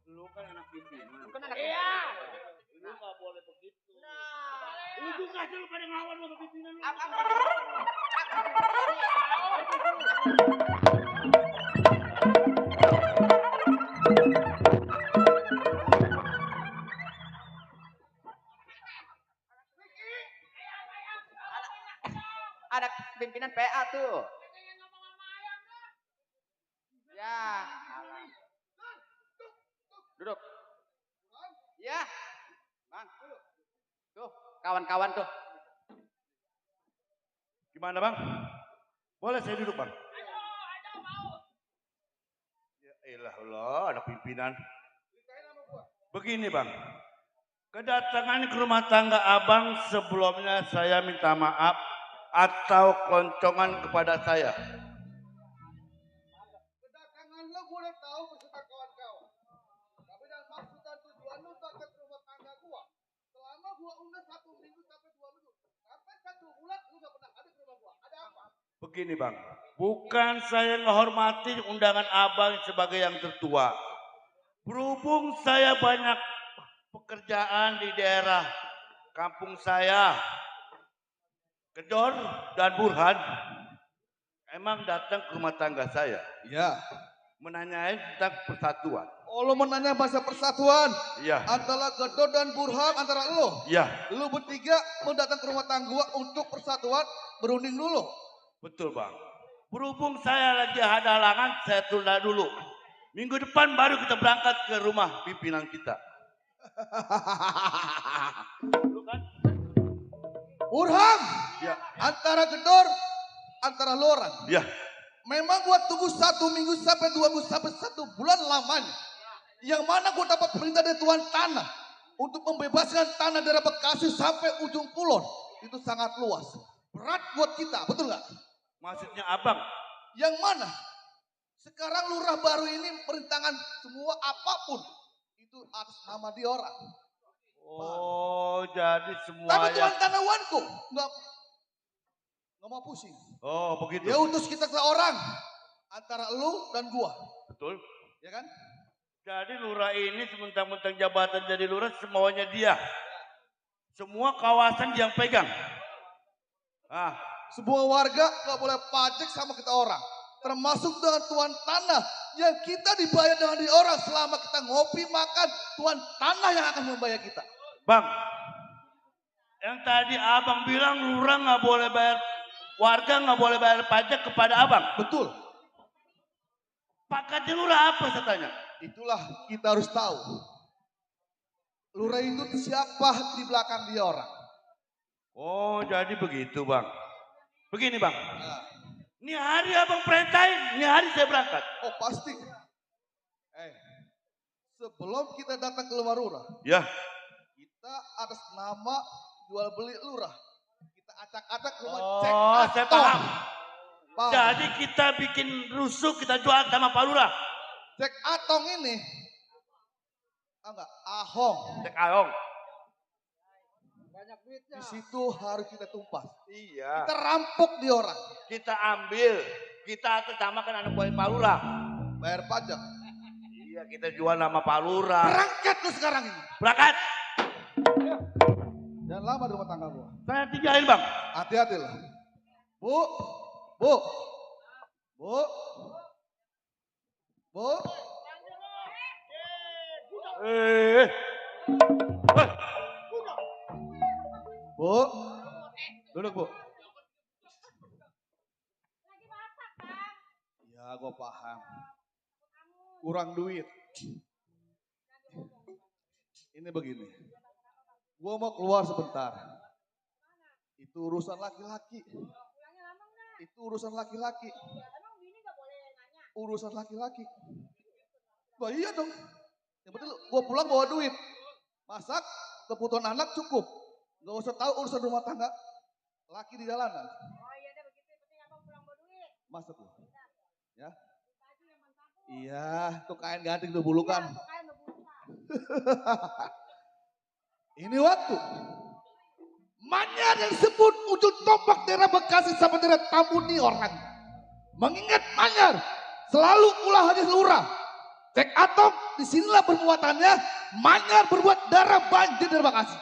Lu kan anak pimpinan. Bukan anak Lu gak boleh begitu. Lu juga aja lu pada ngelawan lu sama pimpinan lu. Ada pimpinan PA tuh. Ya. Duduk. Ya. Bang. Tuh, kawan-kawan tuh. Gimana bang? Boleh saya duduk bang? Ya elah Allah, anak pimpinan. Begini bang, kedatangan ke rumah tangga abang sebelumnya saya minta maaf atau keloncongan kepada saya. Kedatangan lo gue udah tahu beserta kawan-kawan. Tapi dan maksud dan tujuan lo tak ke rumah tangga gua. Selama gua undang 1 minggu sampai 2 minggu. Sampai 1 bulan lu gak pernah ada ke rumah gua. Ada apa? Begini bang, bukan saya menghormati undangan abang sebagai yang tertua. Berhubung saya banyak pekerjaan di daerah kampung saya, Kedor dan Burhan, emang datang ke rumah tangga saya. Iya. Menanyai tentang persatuan. Oh lo menanya bahasa persatuan. Iya, Antara Gedor dan Burhan antara lo. iya, Lu bertiga mau datang ke rumah tangga gua untuk persatuan berunding dulu. betul bang. Berhubung saya lagi ada halangan, saya tunda dulu. Minggu depan baru kita berangkat ke rumah pimpinan kita. Lu kan? Burhan. Ya, Antara Gedor, antara Loran. ya, Memang gua tunggu 1 minggu sampai 2 minggu sampai 1 bulan lamanya. Yang mana gua dapat perintah dari Tuan Tanah untuk membebaskan tanah dari Bekasi sampai ujung kulon. Itu sangat luas. Berat buat kita, betul nggak? maksudnya abang. Yang mana Sekarang lurah baru ini merintangan semua apapun itu atas nama dia orang. Oh, jadi semua Tapi Tuhan yang... Tanawanku nggak mau pusing. Oh, begitu. Dia utus kita seorang antara lu dan gua, Betul. ya kan? Jadi lurah ini sementang-mentang jabatan jadi lurah semuanya dia. Semua kawasan dia yang pegang. Ah, Sebuah warga nggak boleh pajak sama kita orang. Termasuk dengan tuan tanah yang kita dibayar dengan di orang selama kita ngopi makan. Tuan tanah yang akan membayar kita. Bang, yang tadi abang bilang lurah nggak boleh bayar, warga nggak boleh bayar pajak kepada abang. Betul. Pakatnya lurah apa saya tanya? Itulah kita harus tahu. Lurah itu siapa di belakang dia orang. Oh, jadi begitu bang. Begini bang. Nah, Ini hari abang perintahin, ini hari saya berangkat. oh pasti. Sebelum kita datang ke rumah lurah, Ya. kita atas nama jual beli lurah. Kita acak-acak ke rumah Oh, Cek saya Atong. paham. Paham? Jadi kita bikin rusuh, kita jual sama Pak Lurah. Cek Atong ini, enggak, Ahong. Cek Ahong. Banyak duitnya. Di situ harus kita tumpas. Iya. Kita rampok di orang. Kita ambil, kita atasnamakan anak buah Pak Lurah. Bayar pajak. Iya, kita jual nama Pak Lurah. Berangkat lu sekarang ini. Berangkat. Jangan lama di rumah tangga gua. Saya tinggalin bang. Hati-hati lah. Bu. Bu. Bu. Bu. Bu. Duduk bu. Ya gua paham. Kurang duit. Ini begini. Gua mau keluar sebentar. Itu urusan laki-laki. Itu urusan laki-laki. Urusan laki-laki. Bah iya dong. Yang penting gua pulang bawa duit. Masak, kebutuhan anak cukup. Gak usah tahu urusan rumah tangga. Laki di jalanan. Masuk lu. Ya. Iya, tuh kain ganting tuh bulukan. Ini waktu. Manyar yang sebut ujung tombak daerah Bekasi sama daerah Tambuni orang. Mengingat Manyar selalu ulah hanya lurah. Cek Atong disinilah perbuatannya. Manyar berbuat darah banjir dari Bekasi.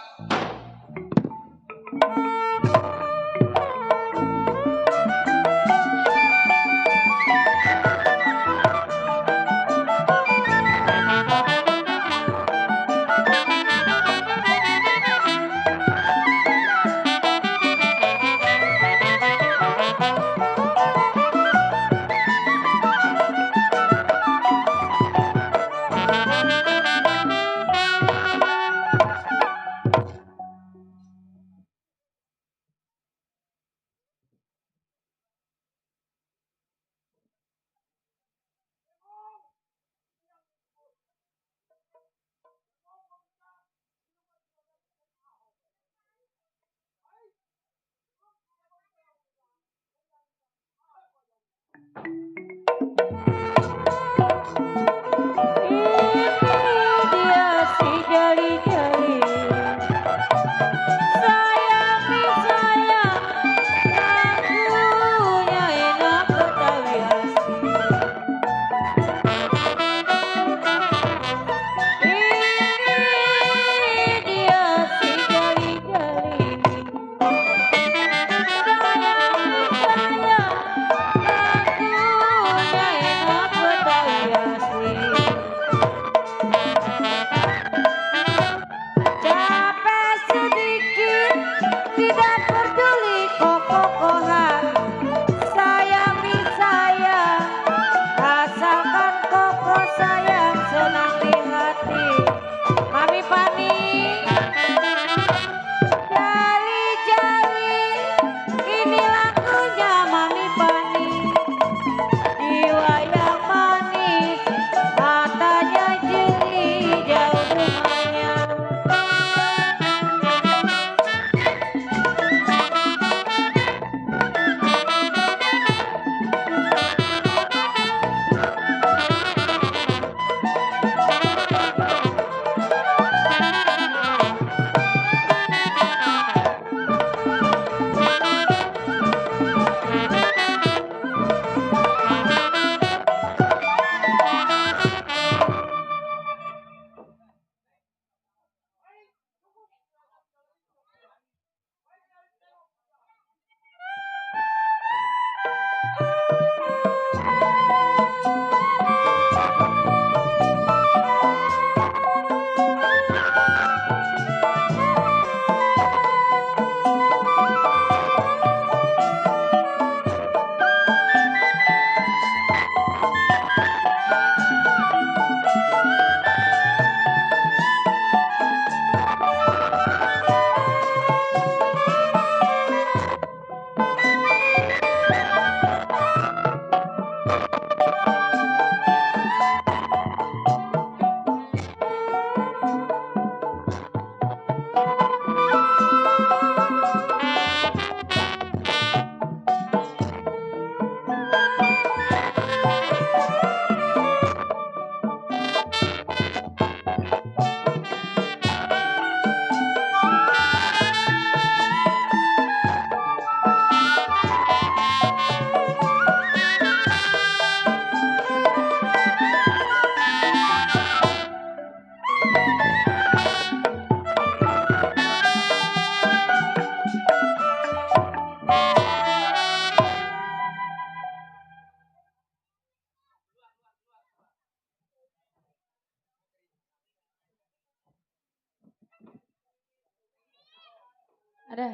Ada.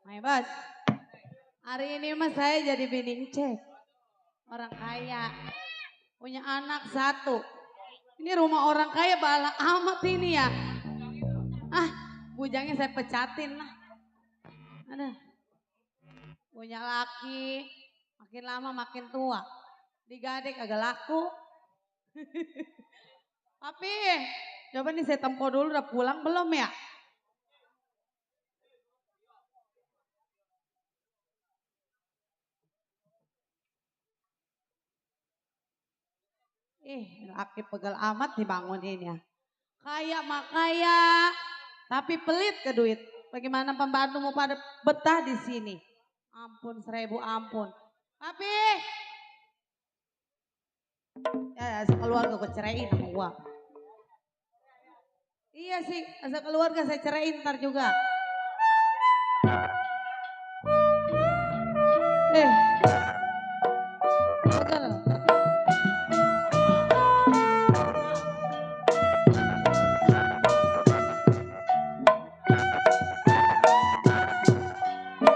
My bos. Hari ini mah saya jadi bini cek. Orang kaya. Punya anak 1. Ini rumah orang kaya bala amat ini ya. Ah, bujangnya saya pecatin lah. Ada. Punya laki. Makin lama makin tua. Digadek agak laku. Papi, coba nih saya tempo dulu udah pulang belum ya? Laki pegal amat dibangunin ya. Kaya mah kaya, tapi pelit ke duit. Bagaimana pembantu mau pada betah di sini? Ampun 1000 ampun. Papi. Ya, sekeluarga gue ceraiin sama gua. Iya sih, sekeluarga saya ceraiin ntar juga. Pegel.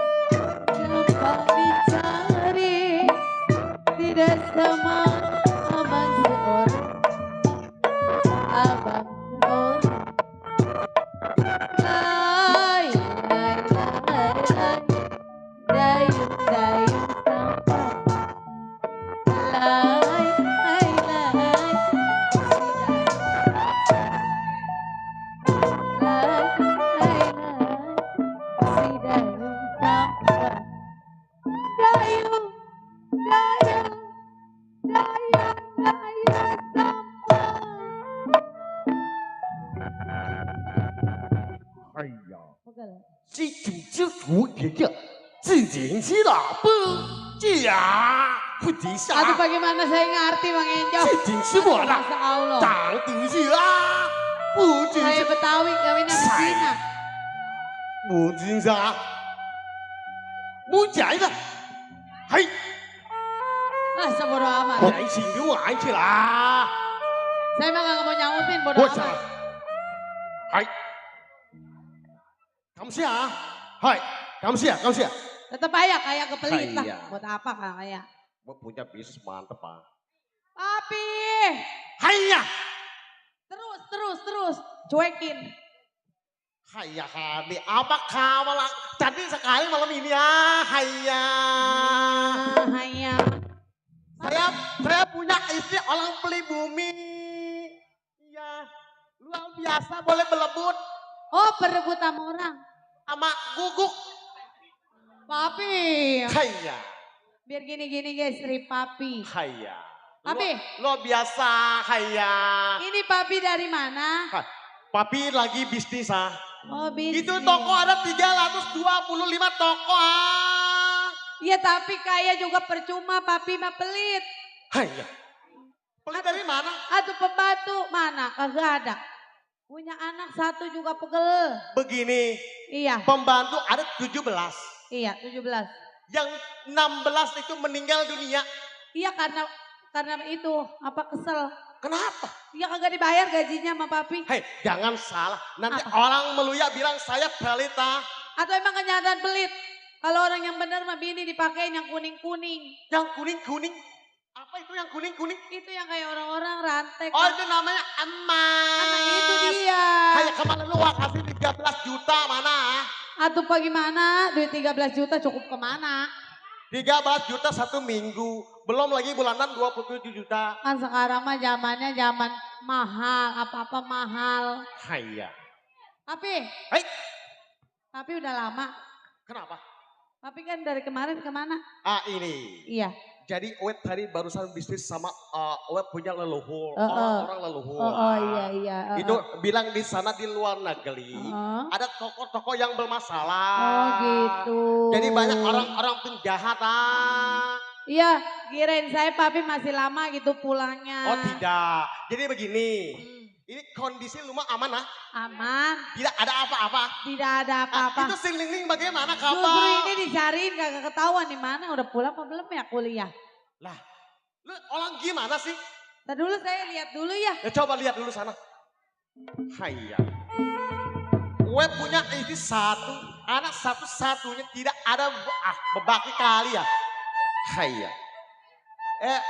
Gampang dicari, tidak sama abang seorang. Abang seorang. Lai, lai, lai, lai. Dayung, dayung sampai. Lai, lai, lai. Lai, lai, lai. Si dayung sampai. Dayung, dayung, dayung, dayung sampai. 哎呀， Pegel. 这种之徒爷爷，自己是老不家不敌 Aduh 杀， bagaimana saya ngerti Bang Enjo. 这真是我 Masya 的 Allah. 长敌是啊，不敌 Saya 是 Betawi kawinnya di Cina. 不敌杀，不宅的，嘿， Ah sebodoh amat. 来请给我安去啦， Saya mah gak mau nyautin bodoh 我想 amat.，嘿，感谢啊，嘿，感谢感谢， Tetep aja kayak kepelit lah. Kaya. Buat apa kayak? 我 punya bisnis mantep ah， Papi. 哎呀， Terus. Cuekin. hai ya Hani, apa kau malah cantik sekali malam ini ya, hai ya. Hanya. Saya punya istri orang pribumi. Iya, luar biasa boleh belebut Oh berebut sama orang. sama guguk. Papi. Haiya, Biar gini-gini guys, Sri Papi. haiya. Papi. Luar biasa, haiya. Ini Papi dari mana? Hai, Papi lagi bisnis ah. Oh bisnis. Itu toko ada 325 toko ah. Iya tapi kaya juga percuma Papi mah pelit. Haiya. Pelit dari mana? Aduh pembantu mana? Kagak ada. Punya anak 1 juga pegel. Begini, Iya, pembantu ada 17. iya 17. Yang 16 itu meninggal dunia. Iya karena itu apa kesel. Kenapa? Iya kagak dibayar gajinya sama Papi. Hei, jangan salah. Nanti Apa? orang meluya bilang saya pelita. Atau emang kenyataan pelit. Kalau orang yang benar mah bini dipakein yang kuning-kuning. Yang kuning-kuning. Apa itu yang kuning-kuning? Itu yang kayak orang-orang rantek. Oh itu namanya emas. Nah itu dia. Kayak kemarin lu kasih 13 juta mana? Atuh pak gimana? Duit 13 juta cukup kemana? 13 juta 1 minggu. Belum lagi bulanan 27 juta. Kan sekarang mah zamannya zaman mahal. Apa-apa mahal. Haiya. Papi. Hei. Papi udah lama. Kenapa? Papi kan dari kemarin kemana? Ah ini. Iya. Jadi Web tadi barusan bisnis sama Web punya leluhur. Oh, Orang-orang leluhur. Oh iya. Itu bilang di sana di luar negeri. Ada toko-toko yang bermasalah. Oh gitu. Jadi banyak orang-orang penjahat ah. Iya, kirain saya Papi masih lama gitu pulangnya. Oh tidak. Jadi begini. Ini kondisi rumah aman ah. Aman, Tidak ada apa-apa. tidak ada Ah, apa-apa. itu si Ling bagaimana Justru kabar? ini dicariin kagak ketahuan di mana. Udah pulang apa belum ya kuliah? Lah, lu orang gimana sih? Ntar dulu saya lihat dulu ya. Ya coba lihat dulu sana. Haiya. Web punya istri 1, anak satu-satunya tidak ada bebaki kali ya. Hayya.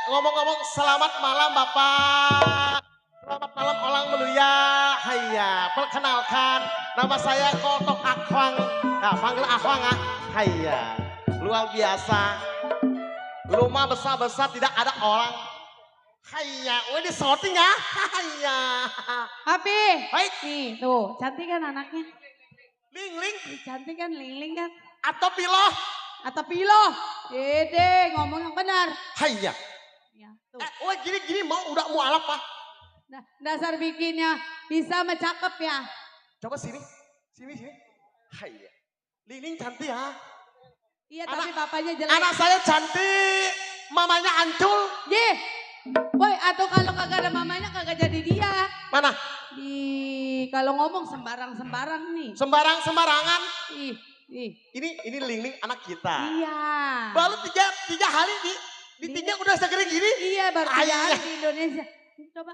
Ngomong-ngomong selamat malam Bapak. Selamat malam orang mulia. Hayya. Perkenalkan nama saya Kotok Akwang. Nah, panggil Akwang ah. Hayya. Luar biasa. Rumah besar-besar tidak ada orang. Hayya. Ini sorting ya. Hayya. Papi. Baik. Nih, tuh, cantik kan anaknya? Ling-ling. Cantik kan, Ling-Ling kan? Atau piloh. Atau pilo? Dede, ngomong yang benar. Hayya. Ya, tuh. Gini mau udah mau alap ah. Nah, dasar bikinnya bisa cakep ya. Coba sini. Sini. Hayya. Ling-ling cantik ya. Iya, tapi bapaknya jelek. Anak saya cantik. Mamanya ancul. Ye. Boy, atau kalau kagak ada mamanya kagak jadi dia. Mana? Kalau ngomong sembarang-sembarang nih. Sembarangan. Ih. Ini Ling-ling anak kita. Iya. Baru tiga hari di tiga udah segede gini. Iya, baru 3 hari di Indonesia. Coba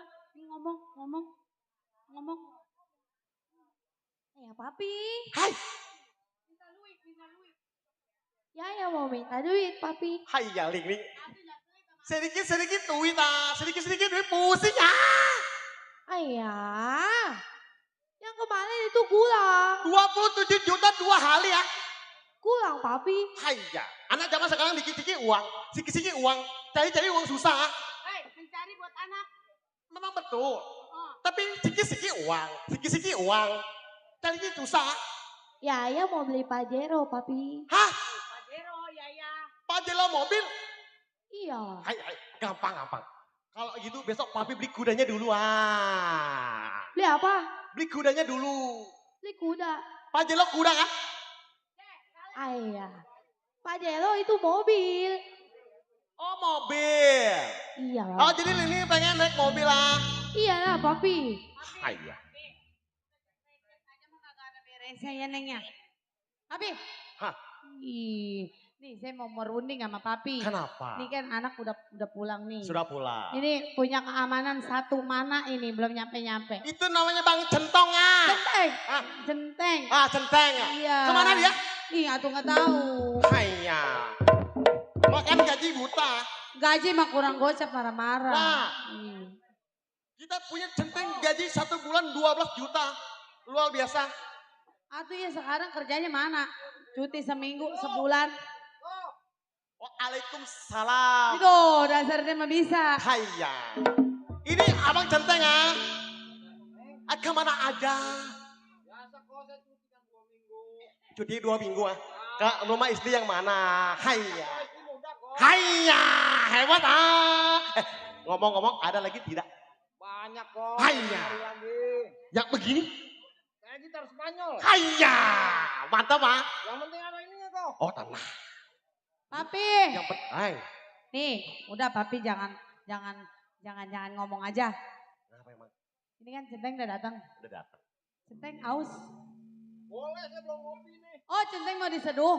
ngomong. Ya, Papi. Hai. Minta duit. Ya mau minta duit, Papi. Hai ya Ling-ling. Sedikit duit ah. Sedikit duit pusing ah. Ayah. Yang kemarin itu kurang. 27 juta 2 hari ya. Kurang, Papi. Hai ya. Anak zaman sekarang dikit-dikit uang. Sedikit uang. Cari uang susah ah. Mencari buat anak. Memang betul. Tapi sedikit uang. Sedikit uang. Carinya susah. Ya, ayah mau beli Pajero, Papi. Hah? Pajero, ya. Pajero mobil? Iya. Hai. Gampang. Kalau gitu besok papi beli kudanya dulu ah. Beli apa? Beli kudanya dulu. Beli kuda. Pajero kuda kan? Ayah. Pajero itu mobil. Oh mobil. Iya. Oh jadi Lini pengen naik mobil lah. Iya lah, Papi. Hai ya. Saya nengnya. Papi. Hah? Nih saya mau merunding sama Papi. Kenapa? Ini kan anak udah pulang nih. Sudah pulang. Ini punya keamanan satu mana ini belum nyampe. Itu namanya Bang Centong ah. Centeng. Centeng. Iya. Kemana dia? Ih, aku nggak tahu. Hai ya. Makan gaji buta. Gaji mah kurang gocap marah-marah. Nah. Kita punya Centeng gaji 1 bulan 12 juta. Luar biasa. Atuh ya sekarang kerjanya mana? Cuti seminggu, sebulan. Waalaikumsalam. Itu dasarnya mah bisa. Hayya. Ini abang Centeng ah. Kemana aja? Cuti 2 minggu ah. Ke rumah istri yang mana? Hayya. Hebat ah. Ngomong-ngomong ada lagi tidak? Banyak kok. Hayya. Yang begini? Kayak gitar Spanyol. Hayya. Mantap ah. Yang penting ada ininya kok. Oh tanah. Papi. Yang penting. Nih, udah Papi jangan ngomong aja. Kenapa emang? Ini kan Centeng udah datang. Udah datang. Centeng aus. Boleh saya belum ngopi nih. Oh, Centeng mau diseduh.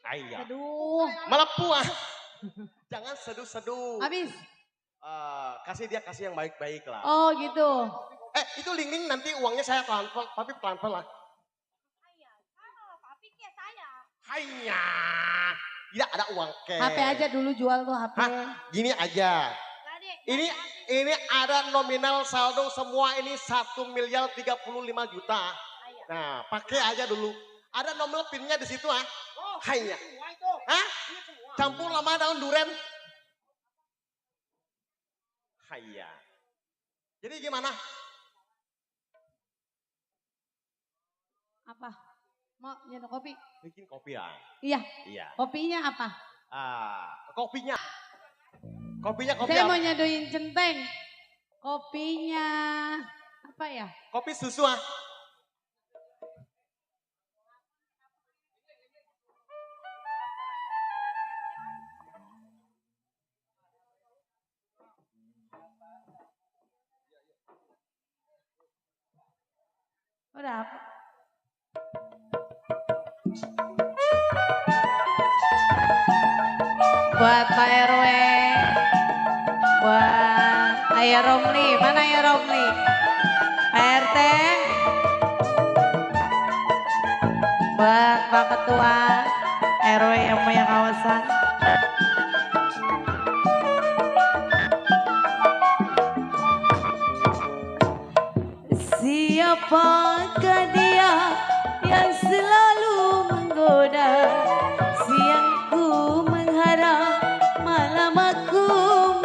Hayya. Seduh. Melepuh ah. Jangan seduh-seduh. Habis. Kasih yang baik-baik lah. Oh, gitu. Itu Ling-ling nanti uangnya saya transfer, tapi pelan-pelan lah. Papi kayak saya. Hayya. Tidak ada uang cash. HP aja dulu jual tuh HP. Gini aja. Ini ada nominal saldo semua ini 1.035 juta. Nah, pakai aja dulu. Ada nominal pinnya di situ ah. Hayya. Campur sama daun duren. Hayya. Jadi gimana? Apa? Mau nyentuh kopi? Bikin kopi ya? Iya. Iya. Kopinya apa? Kopinya Saya apa? mau nyadoin Centeng. Kopinya apa ya? Kopi susu ah. Udah apa? Buat Pak RW. Buat Ayah Romli. Mana Ayah Romli? Pak RT. Buat Pak Ketua RW yang punya kawasan. Siapakah dia yang selalu menggoda? Siang ku mengharap, malam aku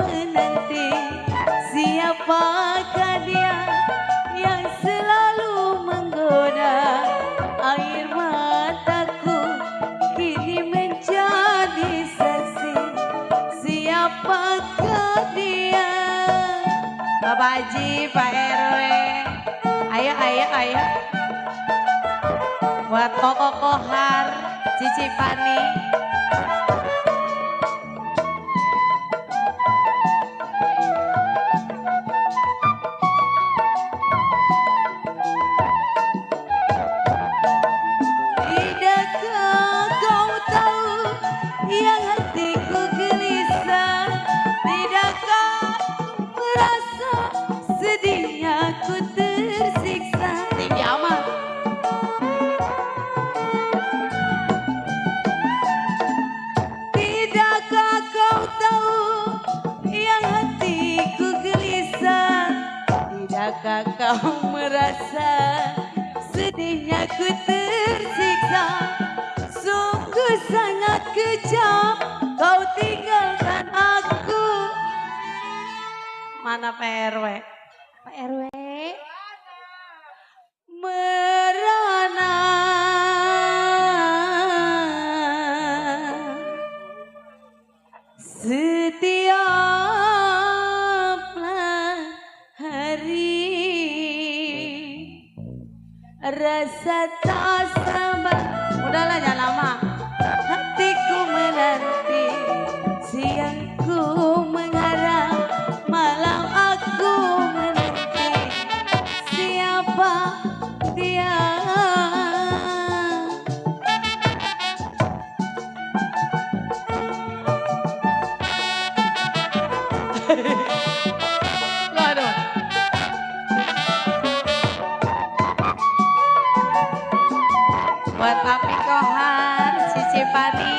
menanti. Siapakah dia yang selalu menggoda? Air mataku kini menjadi saksi. Siapakah dia? Bapak Haji, Pak RW. Ayo, ayo, ayo. Buat Koko Kohar, Cici Pani. Tidakkah kau tahu yang hatiku gelisah? Tidakkah merasa sedihnya ku tersiksa? Tinggi amat. Tidakkah kau tahu yang hatiku gelisah? Tidakkah kau merasa sedihnya ku tersiksa? Sungguh sangat kejam kau tinggalkan aku. Mana Pak RW? Pak RW? Merana setiaplah hari rasa tak sabar. Udahlah jangan lama. Hatiku menanti, siangku mengharap, malam aku menanti. Siapa dia? Waduh. Buat Papi Kohar, Cici Pani.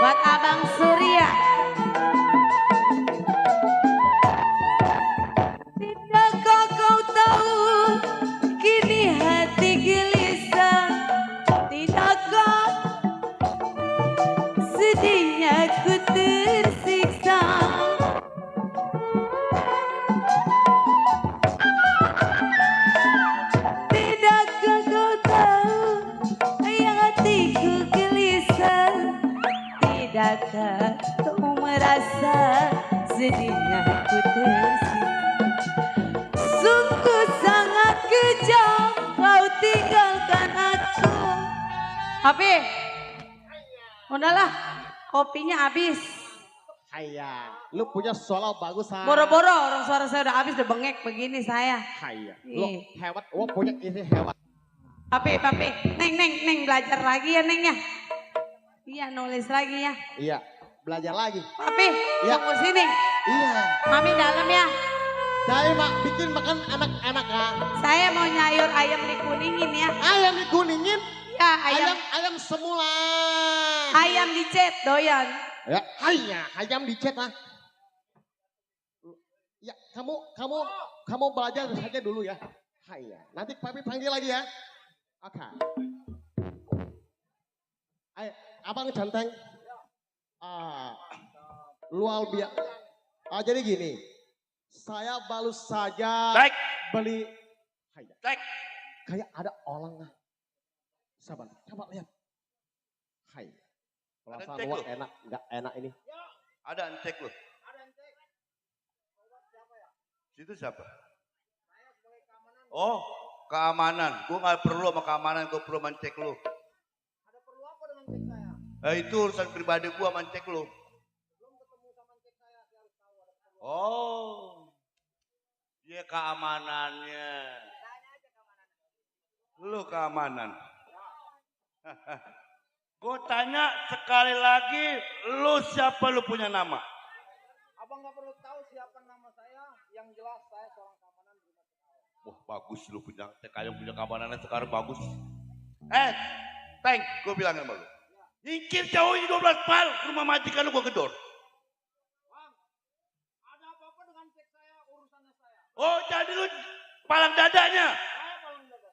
Buat Abang Surya. Tidakkah kau tahu kini hati gelisah? Tidakkah sedihnya ku tersiksa? Tidakkah kau tahu yang hatiku gelisah? Tidakkah kau merasa sedihnya ku tersiksa? Sungguh sangat kejam kau tinggalkan aku. Papi, udahlah kopinya habis. Haya, lu punya solo bagus ha. Boro-boro orang suara saya udah habis, udah bengek begini saya. Haya, lu Ih. hebat, gua punya ini hebat. Papi, neng belajar lagi ya neng ya. Iya nulis lagi ya. Iya, belajar lagi. Papi, Iya. tunggu sini. Iya. Mami dalam ya. Jadi mak bikin makan enak-enak ha. Saya mau nyayur ayam dikuningin ya. Ayam dikuningin, Ya ayam ayam semula. ayam dicet doyan. Ya, hanya ayam dicet ha. Ya, kamu belajar saja dulu ya. Haya, nanti papi panggil lagi ya. Oke. Ayo, abang Canteng. Luar biasa. Jadi gini, saya baru saja Baik. beli. Haya, Cek. kayak ada orang. Sabar, coba lihat. Hai. Perasaan cek gua lu. enak, enggak enak ini. Ada cek lu. Situ siapa? Oh, keamanan. Gue nggak perlu sama keamanan, gue perlu mencek lu. Ada perlu apa dengan cek saya? Itu urusan pribadi gue mencek lu. Belum ketemu sama cek saya harus tahu ada perlu. Oh, dia keamanannya. Lu keamanan. Gue tanya sekali lagi, lu siapa, lu punya nama? Abang nggak perlu tahu siapa nama saya. Yang jelas saya seorang keamanan di rumah TKI. Wah bagus lu punya TKI yang punya keamanannya sekarang bagus. Teng, gue bilang sama lu. Nyingkir jauh ini 12 pal, rumah majikan lu gue gedor. Ada apa-apa dengan cek saya, urusannya saya. Oh, jadi lu palang dadanya. Saya paling dadah.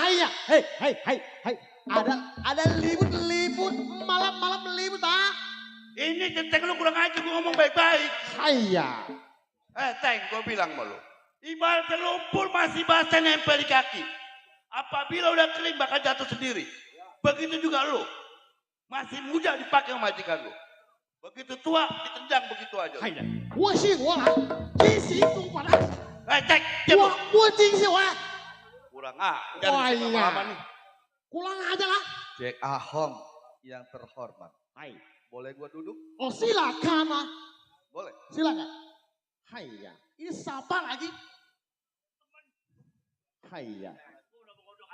Haya. Hei. Ada libut malam libut ah. Ini Teng lu kurang aja, gue ngomong baik-baik. Haya. Teng, gue bilang sama lu. Ibarat lumpur masih basah nempel di kaki. Apabila udah kering bakal jatuh sendiri. Begitu juga lu. Masih muda dipakai sama majikan lu. Begitu tua ditendang begitu aja. Haya. 我是我啦，真是中国啦。 Teng, diam lu. 我真是我。 Kurang ajar Wah, nih, iya. lama-lama nih. Kurang aja lah. Cek Ahong yang terhormat. Hai, boleh gua duduk? Oh silakan lah. Boleh. Silakan. Haya. Ini siapa lagi? Haya.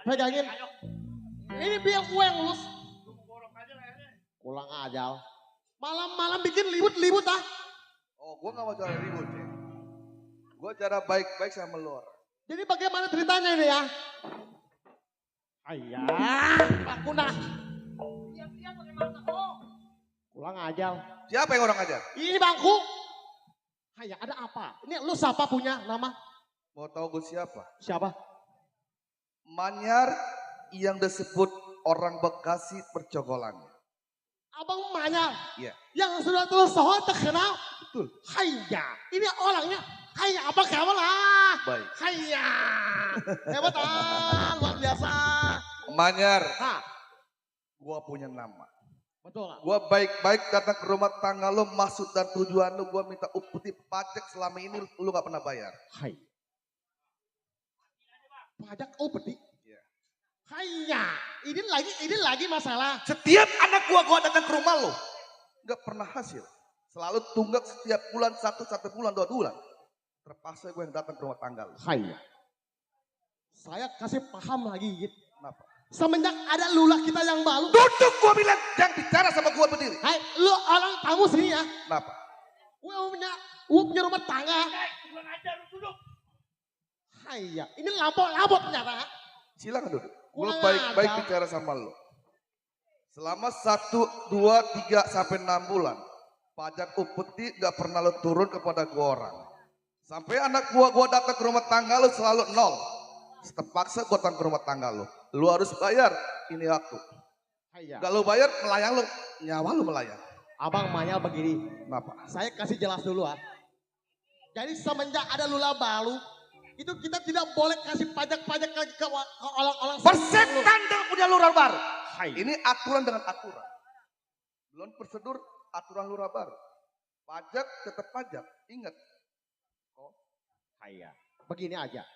Pegangin. Ini biar gue yang lulus. Kurang aja. Malam-malam bikin libut-libut ah. Oh, gua gak mau cara ribut, Cek. Gua cara baik-baik sama lu. Jadi bagaimana ceritanya ini ya? Haya. Aku nah. Siap-siap pakai mata kok. Kurang ajar. Siapa yang orang ajar? Ini bangku. Haya, ada apa? Ini lu siapa punya nama? Mau tahu gue siapa? Siapa? Manyar yang disebut orang Bekasi percokolannya. Abang Manyar. Iya. Yang sudah tersohor terkenal. Betul. Haya. Ini orangnya. Haya, apa kamu lah? Baik. Haya. Hebat ah, luar biasa. Manyar, Hah, gua punya nama. betul nggak? Gua baik-baik datang ke rumah tangga lu, maksud dan tujuan lu gua minta upeti pajak selama ini lu gak pernah bayar. Hai. Pajak upeti. Iya. Haya. Ini lagi masalah. Setiap anak gua datang ke rumah lu gak pernah hasil. Selalu tunggak setiap bulan 1 bulan 2 bulan. Terpaksa gue yang datang ke rumah tangga lu. Haya. Saya kasih paham lagi gitu. Kenapa? Semenjak ada lula kita yang baru. Duduk gua bilang, jangan bicara sama gua berdiri. Hai, lu orang tamu sini ya. Kenapa? Gue punya rumah tangga. Kurang ajar lu duduk. Haya, ini lampau ternyata. Silakan duduk. Gue Kurang baik-baik ajar. bicara sama lo. Selama 1, 2, 3 sampai 6 bulan. Pajak upeti gak pernah lo turun kepada gua orang. Sampai anak gua datang ke rumah tangga lo selalu 0. Terpaksa gua datang ke rumah tangga lo. Lo harus bayar, ini waktu. Haya. Gak lo bayar, melayang lo, nyawa lo melayang. Abang Manyal begini. Kenapa? Saya kasih jelas dulu ah. Jadi semenjak ada lula baru, itu kita tidak boleh kasih pajak-pajak lagi ke orang-orang. Persetan dan punya lurah baru. Hai. Ini aturan dengan aturan. Belum prosedur aturan lurah baru. Pajak tetap pajak. Ingat. Haya. Begini aja.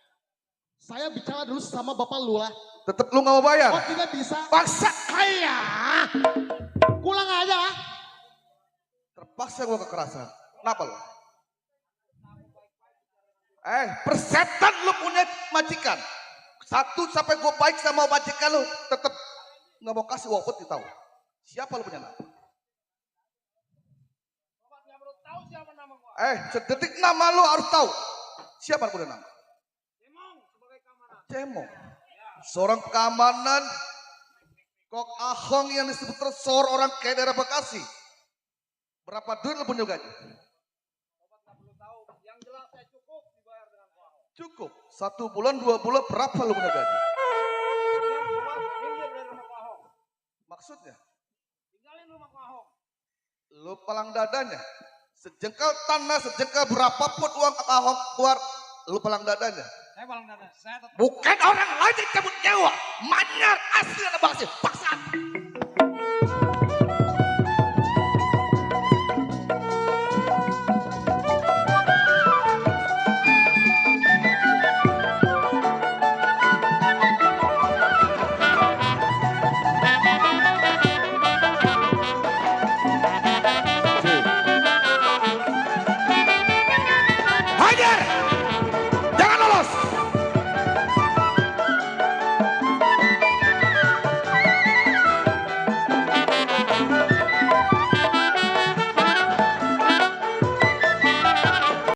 Saya bicara dulu sama Bapak Lurah. Tetap lu gak mau bayar. Oh tidak bisa. Paksa. Haya. Pulang aja ah. Terpaksa gua kekerasan. Kenapa lo? Persetan lu punya majikan. 1 sampai gua baik sama majikan lu, tetap nggak mau kasih wapet tahu. Siapa lu punya nama? Bapak nggak perlu tahu siapa nama gua. Sedetik nama lu harus tahu. Siapa lu punya nama? Cemong sebagai keamanan. Cemong. Seorang keamanan Kok Ahong yang disebut tersohor orang kaya daerah Bekasi. Berapa duit lu punya gaji? Bapak nggak perlu tahu. Yang jelas saya cukup dibayar dengan Pak Ahok. Cukup. 1 bulan, 2 bulan, berapa lu punya gaji? Kalian semua minggir dari rumah Pak Ahok. Maksudnya? Tinggalin rumah Pak Ahok. Lu palang dadanya. Sejengkal tanah, sejengkal berapapun uang Ahok keluar, lu palang dadanya. Saya paling dada. Saya tetap. Bukan orang lain yang cabut nyawa. Manyar asli anak Bekasi. Paksaan. Hajar!